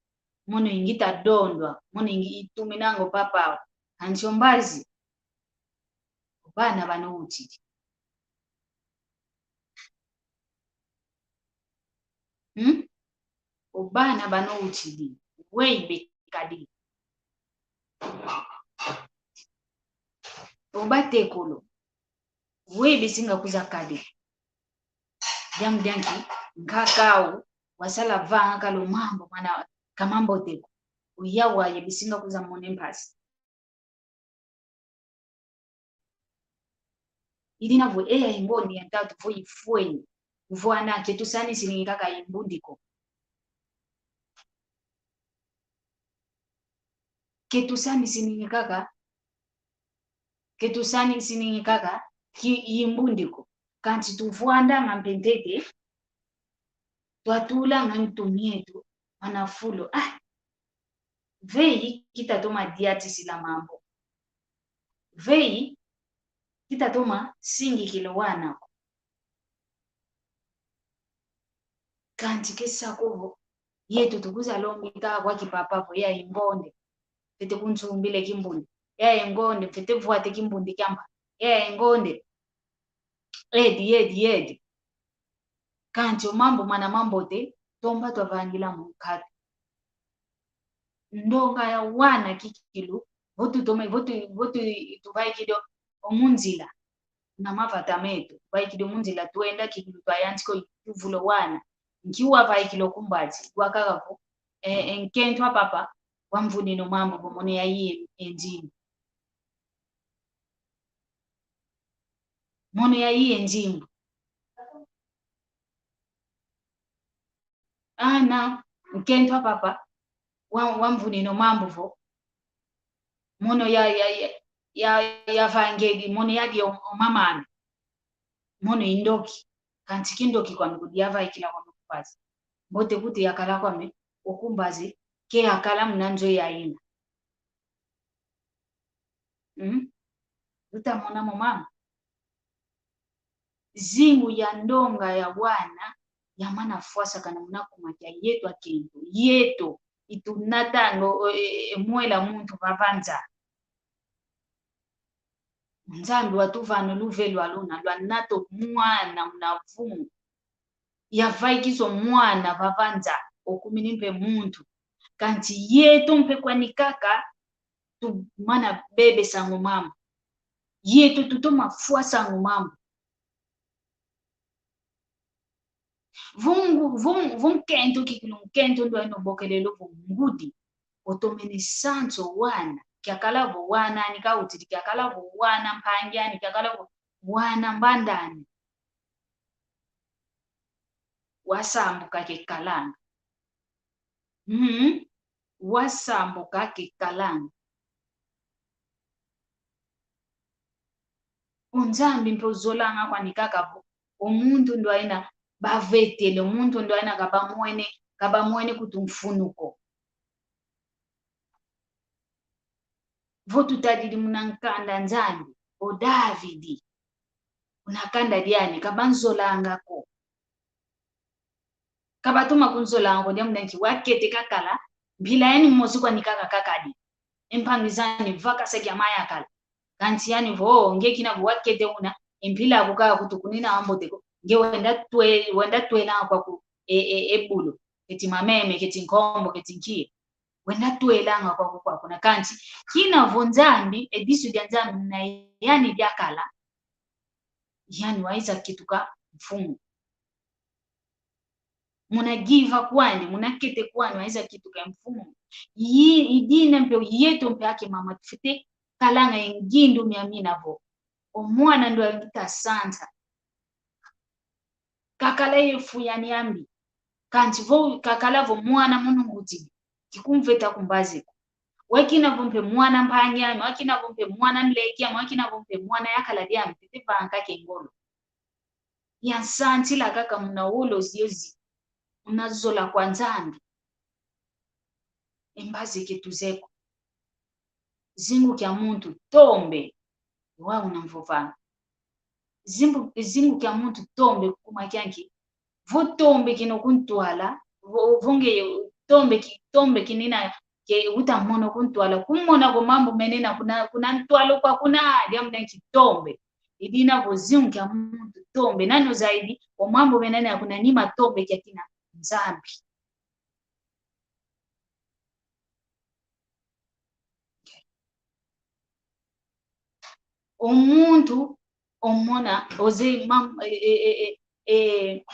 mono i ngita dondwa, mono i ngi-, i tuminanga o papa. Kansi o mbazi, o bana bano utidi. Hmm? O bana bano utidi, weyi bekadi? O batekolo, weyi besinga kwiza kadi? Diambu dia nki? Nkaka au wasala vanga kala o mambu mana ka mambote ko. O yawu aye besinga kwiza mona e mpasi. I dina vo e yayi ngonde ya ntatu vo ifweni. Vo ana ke tusanisiningi kaka i mbundi ko. Ke tusanisiningi kaka, ke tusanisiningi kaka ki i mbundi ko. Kansi tuvwandanga mpe ntete, twatulanga ntu mieto mana fulu. Ah, veyi kita toma diatisila mambu? Veyi kita toma singikila o wana ko? Kansi ke sa ko vo yeto tukwiza lombi kaka kwa kipapa vo: "Yayi ngonde, fwete kunsumbila e kimbundi. Yayi ngonde, fwete vwata e kimbundi kia mpa. Yayi ngonde, edi, edi, edi." Kansi o mambu mana mambote, tomba twavangila mu nkatu. Ndonga ya wana kikilu, vo tutoma, vo tu-, vo tu-, tuvaikidi o mu nzila, na mavata meto, tuvaikidi o mu nzila, twenda kikilu, twayantika o yuvula o wana. Nki wavaikila o ku mbazi? Wakaka vo, e, e, nkento a papa wamvunina o mambu vo mono yayi e, e nzimbu. Mono yayi e nzimbu. Ana, nkento a papa wa-, wamvunina o mambu vo mono ya, ya, ya, ya, yavangidi, mono yadi o, o mama ame. Mono i ndoki. Kansi kindoki kwame kudi yavaikila kwame ku mbazi. Mbote kuti yakala kwame o ku mbazi, ke yakala muna nzo yayina. Hmm? Luta mona mo mama? Zingu ya ndonga ya wana yamana fwasakana muna kuma kia yeto akento. Yeto i tunatanga o, e, e, mwela muntu vava nza. Nzambi watuvana o luve lwa luna, lwanata o mwana muna vumu. Yavaikisa o mwana vava nza, okumini mpe muntu. Kansi yeto mpe kwani kaka tumana bebesanga o mambu. Yeto tutoma fwasanga o mambu. Vo ngu-, vo, vo nkento kikilu, nkento ndwayina obokelele vo ngudi, otomene sansa o wana. Kiakala vo wana ani kawutidi, kiakala vo wana mpangi ani, kiakala vo wana mbanda ani. Wasambuka ke kalanga. Mhm. Wasambuka ke kalanga. O Nzambi mpe ozolanga kwani kaka vo o muntu ndwayina bavetele, o muntu ndwayina kabamwene, kabamwene kutu mfunu ko. Vo tutadidi muna nkanda Nzambi, o Davidi, muna kanda diani, ka banzolanga ko. Ka batoma kunzolanga ko, diambu dia nki? Wakete kakala, mpila yani mosi kwani kaka kakadi. E mpangi zani, vwa kasa kia ma yakala. Kansi yani vo, nge kina vo wakete una, e mpila aku kaka kutukunina wa mbote ko. Nge wenda twe-, wenda twelanga kwaku e, e, e bulu, keti mameme, keti nkombo, keti nkia. Wenda twelanga kwaku, kwaku kuna. Kansi kina vo Nzambi, e disu dia Nzambi na yani diakala, yani wayiza kituka mfumu. Muna giva kwani, muna kete kwani, wayiza kituka mfumu. Yi-, i dina mpe, yeto mpe akimama tufwete kalanga ye ngindu miamina vo: o mwana ndo ita sansa, kakala ye fu yani ya mbi. Kansi vo kakala vo mwana mono ngudi, kikumveta ku mbazi ko. Wakina vo mpe mwana mpangi ami, wakina vo mpe mwana nleki ami, wakina vo mpe mwana yakala diami, tete vanga kaka e ngolo. Yansansila kaka muna wolo ziezi, muna zola kwa Nzambi. E mbazi ke tuzeye ko. Zingu kia muntu tombe, wau na mvovanga. Zingu, zingu kia muntu tombe kuma kia nki? Vo tombe kina ku ntwala, vo, vo nge tombe ki-, tombe kinina ke uta mono ku ntwala, kumona ko mambu menena kuna, kuna ntwala kwa kuna, diambu dia nki? Tombe. I dina vo zingu kia muntu tombe. Nani ozaidi? O mambu menena kuna nima tombe kia kina? Nzambi. O muntu omona, ozeye mam-, e, e, e, e, e,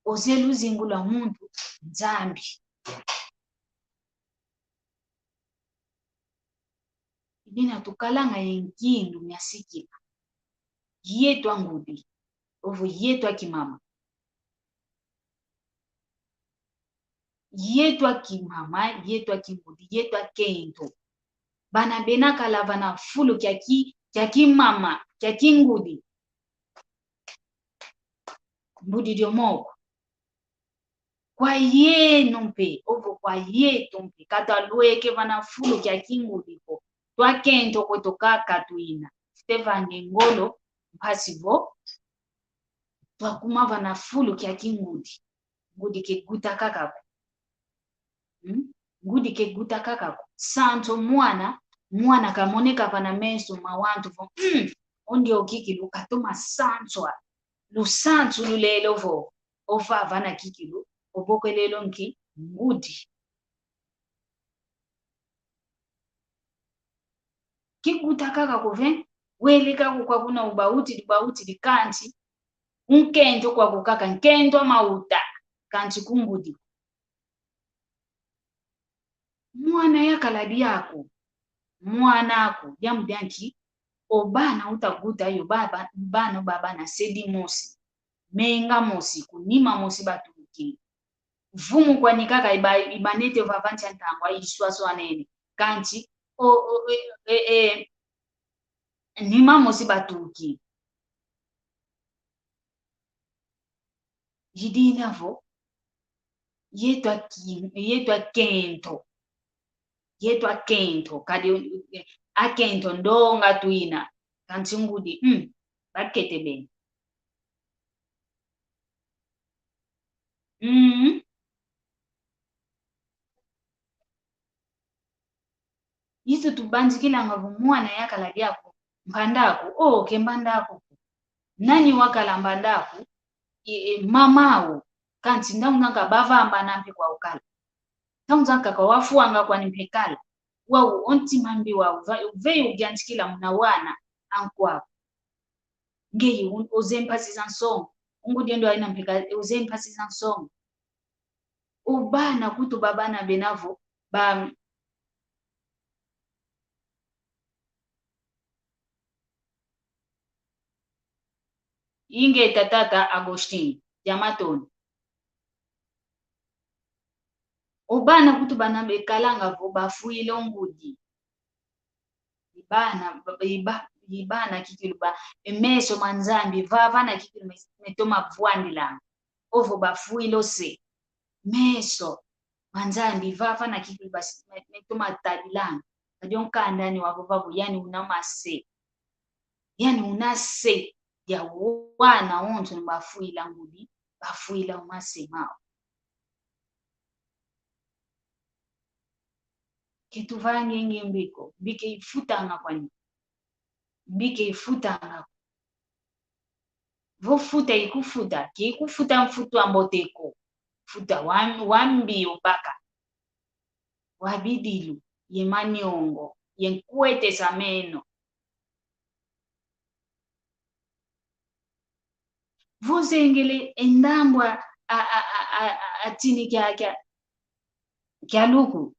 ozeye luzingu lwa muntu, Nzambi. I dina tukalanga ye ngindu mia sikila. Yeto angudi, ovo yeto akimama. Yeto akimama, yeto akingudi, yeto akento. Bana bena kala vana fulu kia ki-, kia kimama, kia kingudi. Mbudi dio moko. Kwa yeno mpe, ovo kwa yeto mpe, ka twalweke vana fulu kia kingudi ko. Twakento kweto kaka twina. Fwete vanga e ngolo, mpasi vo twakuma vana fulu kia kingudi. Ngudi ke guta kaka ko. Hmm? Ngudi ke guta kaka ko. Sansu mwana, mwana kamoneka vana meso ma wantu vo, hmm, o ndio kikilu katoma sanswa. Lusansu lu lelo vo, ova vana kikilu, obokelelo nki? Ngudi. Kiguta kaka ko ve, wele kaka kwa kuna ubawutidi, ubawutidi kansi, nkento kwaku kaka, nkento a mawuta, kansi ku ngudi. Mwana yakala diaku, mwana aku, diambu dia nki? O bana uta guta yo, baba, bana, baba na se dimosi, menga mosi, ku nima mosi batukidi. Vumu kwani kaka iba-, ibanete vava nsi a ntangwa, iswaswanene. Kansi, o, o, e, e, e, nima mosi batukidi. I dina vo, yeto aki-, yeto akento. Yeto akento, kadi, eh, akento ndonga twina. Kansi ngudi, mm, bakete beni. Mm. Yeto tubanzikilanga vo mwana yakala diaku, mbanda aku, oh, ke mbanda aku. Nani wakala mbanda aku? E, e, mama au. Kansi ntangu zankaka bavambana mpe kwa ukala. Ntangu zankaka wafwanga kwani mpe kala. Wau o ntima mbi wau, va-, veyi uyantikila muna wana a nkwa aku. Ngeye un-, ozeye mpasi za nsongo. Ngudi endo ayina mpe ka-, ozeye mpasi za nsongo. O bana kutu ba bana bena vo, ba, ingeta tata Agostinho, dia matondo. O bana kutu bana bekalanga vo bafwila o ngudi. I bana, ba-, i ba-, i bana kikilu ba, e meso ma Nzambi, vava na kikilu me-, metoma vwandilanga. Ovo bafwila o se. Meso ma Nzambi, vava na kikilu bas-, me-, metoma tadilanga. Kadi o nkanda ani wavova vo yani una mase. Yani una se dia wana wonso ni bafwila ngudi, bafwila o mase mau. Ke tuvangi nge mbi ko, mbi ke ifutanga kwani. Mbi ke ifutanga. Vo futa ikufuta, ke ikufuta mfutu a mbote ko. Futa wa, wa mbi obaka. Wa bidilu, ye maniongo, ye nkwetesa meno. Vo zengele e ndambu a, a, a, a, a, a tini kia, kia, kia luku.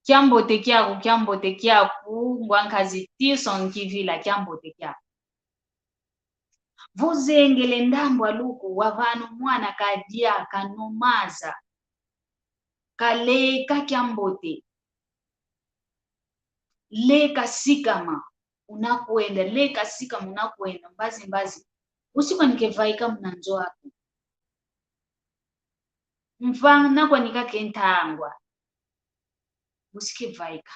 Kiambote kiaku, kiambote kiaku, ngwa nkazi Tilson Kivila, kiambote kiaku. Vo zengele ndambu a luku, wavana o mwana kadia, kanwa maza, kaleka kiambote, leka sikama, una kwenda, leka sikama, una kwenda, mbazi mbazi. Usi kwani ke vaika muna nzo aku. Mvana kwani kaka e ntangwa. Usi ke vaika.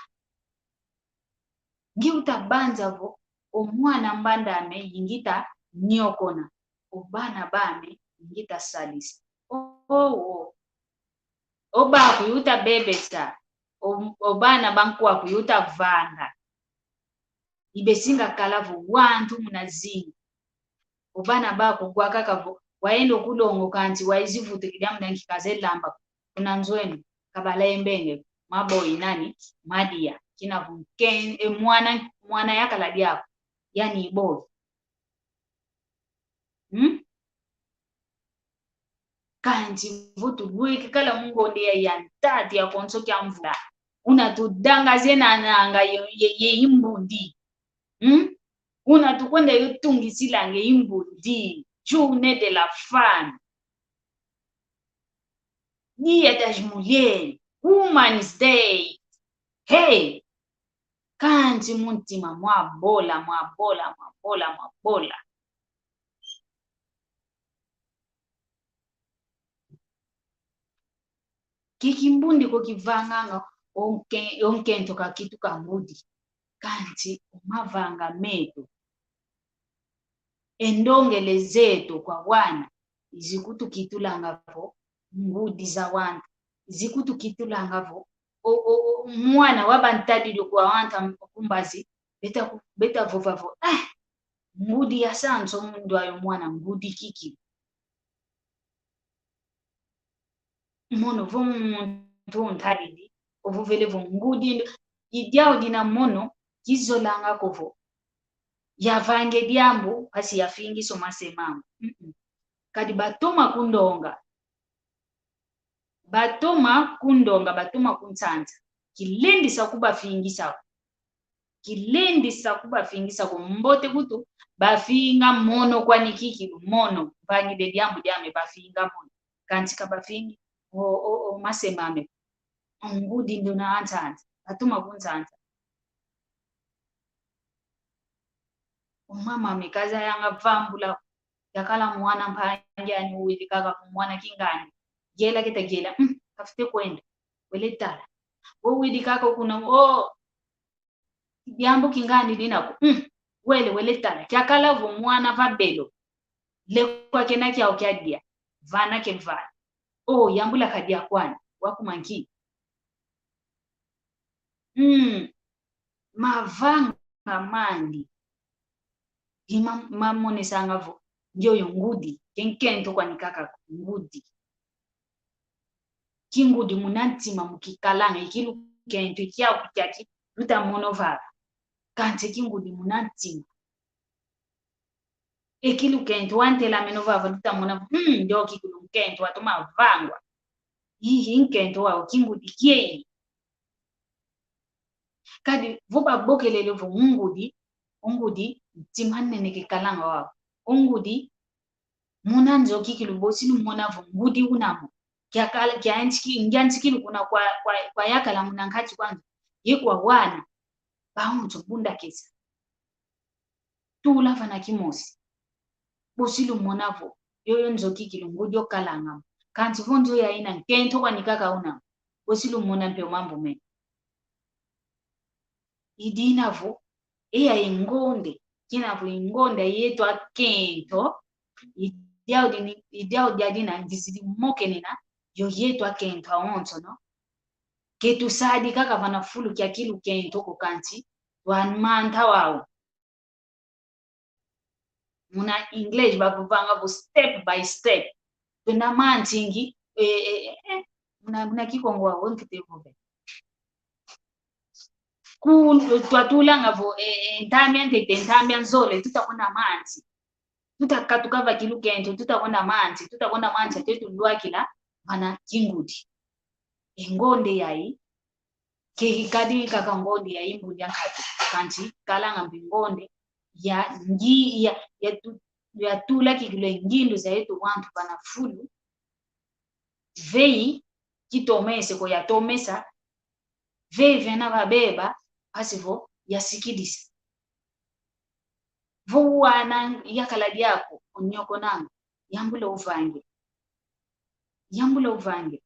Nge uta banza vo, o mwana mbanda ame i nge ta niokona, o bana bame i nge ta salisa. Oh, oh. O baku i uta bebesa, o, o bana ba nkwaku i uta vanga. I besinga kala vo wantu muna zingu. O bana baku kwa kaka vo, wayenda o kulongo kansi, wayizi vutukidi amu ndanki kaze lamba. Kuna nzo eno, kabala ye mbenge, mwa boyi nani, mwa dia, kina vo nken-, e mwana, mwana yakala diaku, yani boyi. Hmm? Kansi vo tulweke kala mu ngonde ya, ya ntatu ya konso kia mvula, una tudangaze na nanga ye, ye, ye imbundi. Hmm? Una tukwenda yo tungisilanga imbundi. Journée de la femme. Dia das Mulheres. Women's Day. Hey! Kansi mu ntima mwa bola, mwa bola, mwa bola, mwa bola. Ke kimbundi ko kivanganga o nke-, o nkento ka kitu ka ngudi. Kansi o mavanga meto, e ndongele zeto kwa wana, i zikutukitulanga vo ngudi za wantu. I zikutukitulanga vo o, o, o, mwana wa bantadidi kwa wantu a m-, ku mbazi, beta ku-, beta vova vo, ah, ngudi yasa nso mu ndu ayo mwana ngudi kiki. Mono vo muntu untadidi, ovovele vo ngudi ndo. I diau dina mono, kizolanga ko vo yavange diambu mpasi yafingisa o mase mamu. Mm-mm. Kadi batoma kundonga. Batoma kundonga, batoma kunsansa. Kilendisa kubafingisa ko. Kilendisa kubafingisa ko. Mbote kutu bafinga mono kwani kikilu, mono. Mvangidi e diambu diame, bafinga mono. Kansi ka bafingi o, o, o mase mame. Ngudi ndo una nsansa. Batoma kunsansa. O mama ame kazayanga vambula. Yakala mwana mpangi ani, owidi kaka vo mwana kingandi. Yela keta yela, mm, kafwete kwenda. Wele tala. Owidi kaka kuna, oh, diambu kingandi dina ko. Mm, wele, wele tala. Kiakala vo mwana va belo. Lekwa kena kiau kia dia. Vana ke vana. Oh, yambula kadia kwani. Wakuma nki? Mm. Mavanga mandi. Di ma-, mamonisanga vo ndioyo ngudi, ke nkento kwani kaka ko, ngudi. Kingudi muna ntima mu kikalanga, i kilukento kiau kiaki luta mona vava. Kansi kingudi muna ntima. E kilukento wantelameno vava luta mona, hmm, ndio kikilu nkento watoma vangwa. I, i nkento wau kingudi kiei. Kadi vo babokelele vo ngudi, o ngudi, ntima nene kikalanga wau. O ngudi, muna nzo kikilu bosi lumona vo ngudi una mo. Kiakala, kiantsiki-, ngiantsikilu kuna kwa, kwa, kwa yakala muna nkati kwa nzo. Ye kwa wana, bawonso bundakesa. Tula vana kimosi. Bosi lumona vo yoyo nzo kikilu ngudi okalanga mo. Kansi vo nzo yayina nkento kwani kaka una mo. Bosi lumona mpe o mambu mena. I dina vo, e yayi ngonde, kina vo i ngonde yeto akento, i diau dini, i diau dia dina ngizidi mokenena, yo yeto akento awonsono. Ke tusadi kaka vana fulu kia kilukento ko, kansi twamanta wau. Muna English bavovanga vo step by step. Twenda mantingi, eh, eh, eh, eh. Muna, muna Kikongo wau nkete vove. Ku, twatulanga vo, eh, eh, ntambi a ntete, ntambi a nzole, tuta kwenda manti. Tuta katuka va kilukento, tuta kwenda manti, tuta kwenda manti, ate tulwakila vana kingudi. E ngonde yayi, ke ikadi kaka ngonde ya imbundi a nkatu, kansi ikalanga mpe ngonde ya ngi-, ya, ya tu-, ya tula kikilu e ngindu za yeto wantu vana fulu. Veyi kitomese ko, yatomesa. Veyi vena vabeba, mpasi vo yasikidisa. Vo wana yakala diaku, onyokonanga, yambula uvangila. Yambula uvangila.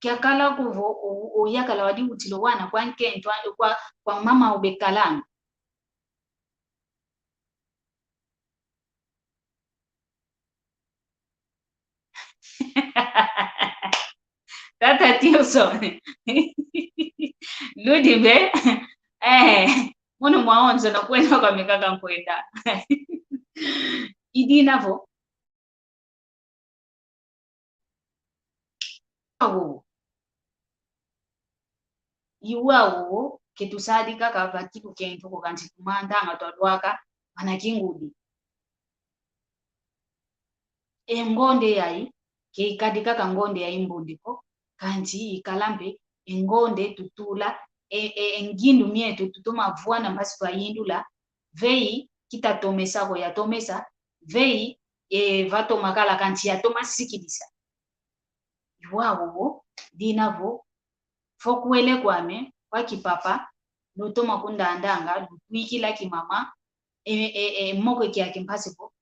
Kiakala ko vo o, o yakala wadi utila wana kwa nkento, kwa, kwa mama ubekalanga. Tata Tilson. Ludi mpe. Eh, mono mwawonsono kwenda kwa mikaka nkwenda. I dina vo, awo. I wau, ke tusadi kaka va kilukento ko, kansi tumantanga twalwaka vana kingudi. E ngonde yayi, ke ikadi kaka ngonde ya imbundi ko, kansi ikala mpe e ngonde tutula, e, e, e ngindu mieto tutoma vwanda mpasi twayindula. Veyi kitatomesa ko, yatomesa. Veyi, e, vatoma kala, kansi yatoma sikidisa. I wau, dina vo, vo kwele kwame kwa kipapa, lutoma kundandanga, lutwikila kimama, e, e, e, moko kiaki, mpasi vo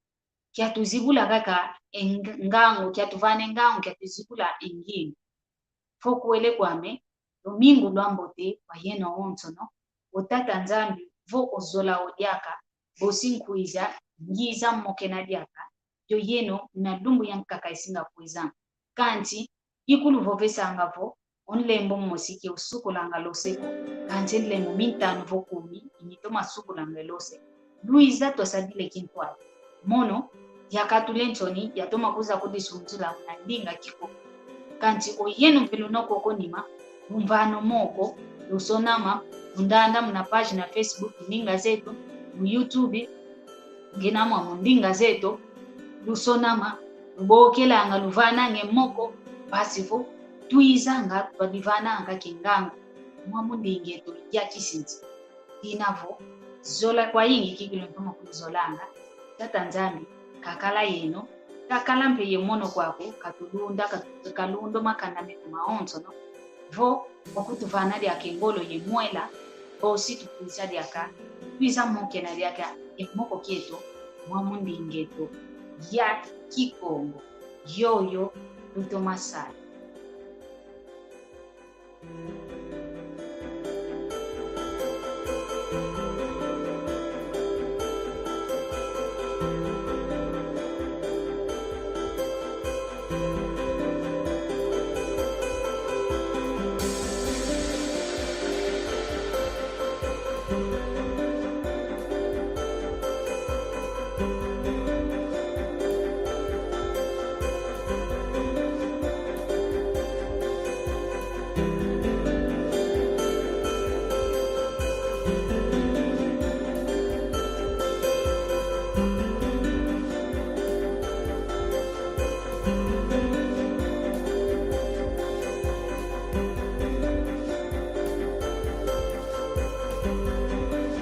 kiatuzibula kaka e ng-, ngangu, kiatuvana e ngangu, kiatuzibula e ngindu. Vo kwele kwame, lumingu lwambote kwa yeno awonsono. O Tata Nzambi, vo ozola o diaka, bosi nkwiza, ngiza mokena diaka, yo yeno na lumbu yankaka isinga kwizanga. Kansi, ikuluvovesanga vo, o nlembo mosi ke usukulanga lose ko, kansi nlembo mintanu vo kumi, i mitoma sukulanga lose. Lwiza twasadila kintwadi. Mono, yakatula e nsoni, yatoma kwiza kudisunzula muna ndinga Kikongo. Kansi oyeno mpe lunokoko nima, lumvana o moko, lusonama, lundanda muna page na Facebook Ndinga Zeto, mu YouTube, ngininanga mu Ndinga Zeto, lusonama, lubokelanga, luvananga e moko, mpasi vo twizanga, twadivananga kingangu, mwa mu ndinga eto ya kisinzi. Dina vo, zola kwayingi kikilu ntoma kunzolanga. Tata Nzambi kakala yeno, kakala mpe ye mono kwaku, katulunda, katu-, kalunda makanda meto mawonsono. Vo, okutuvana diaka e ngolo ye mwela, bosi tukwiza diaka, kwiza mokena diaka e moko kieto, mwa mu ndinga eto ya Kikongo. Yoyo, lutoma sala.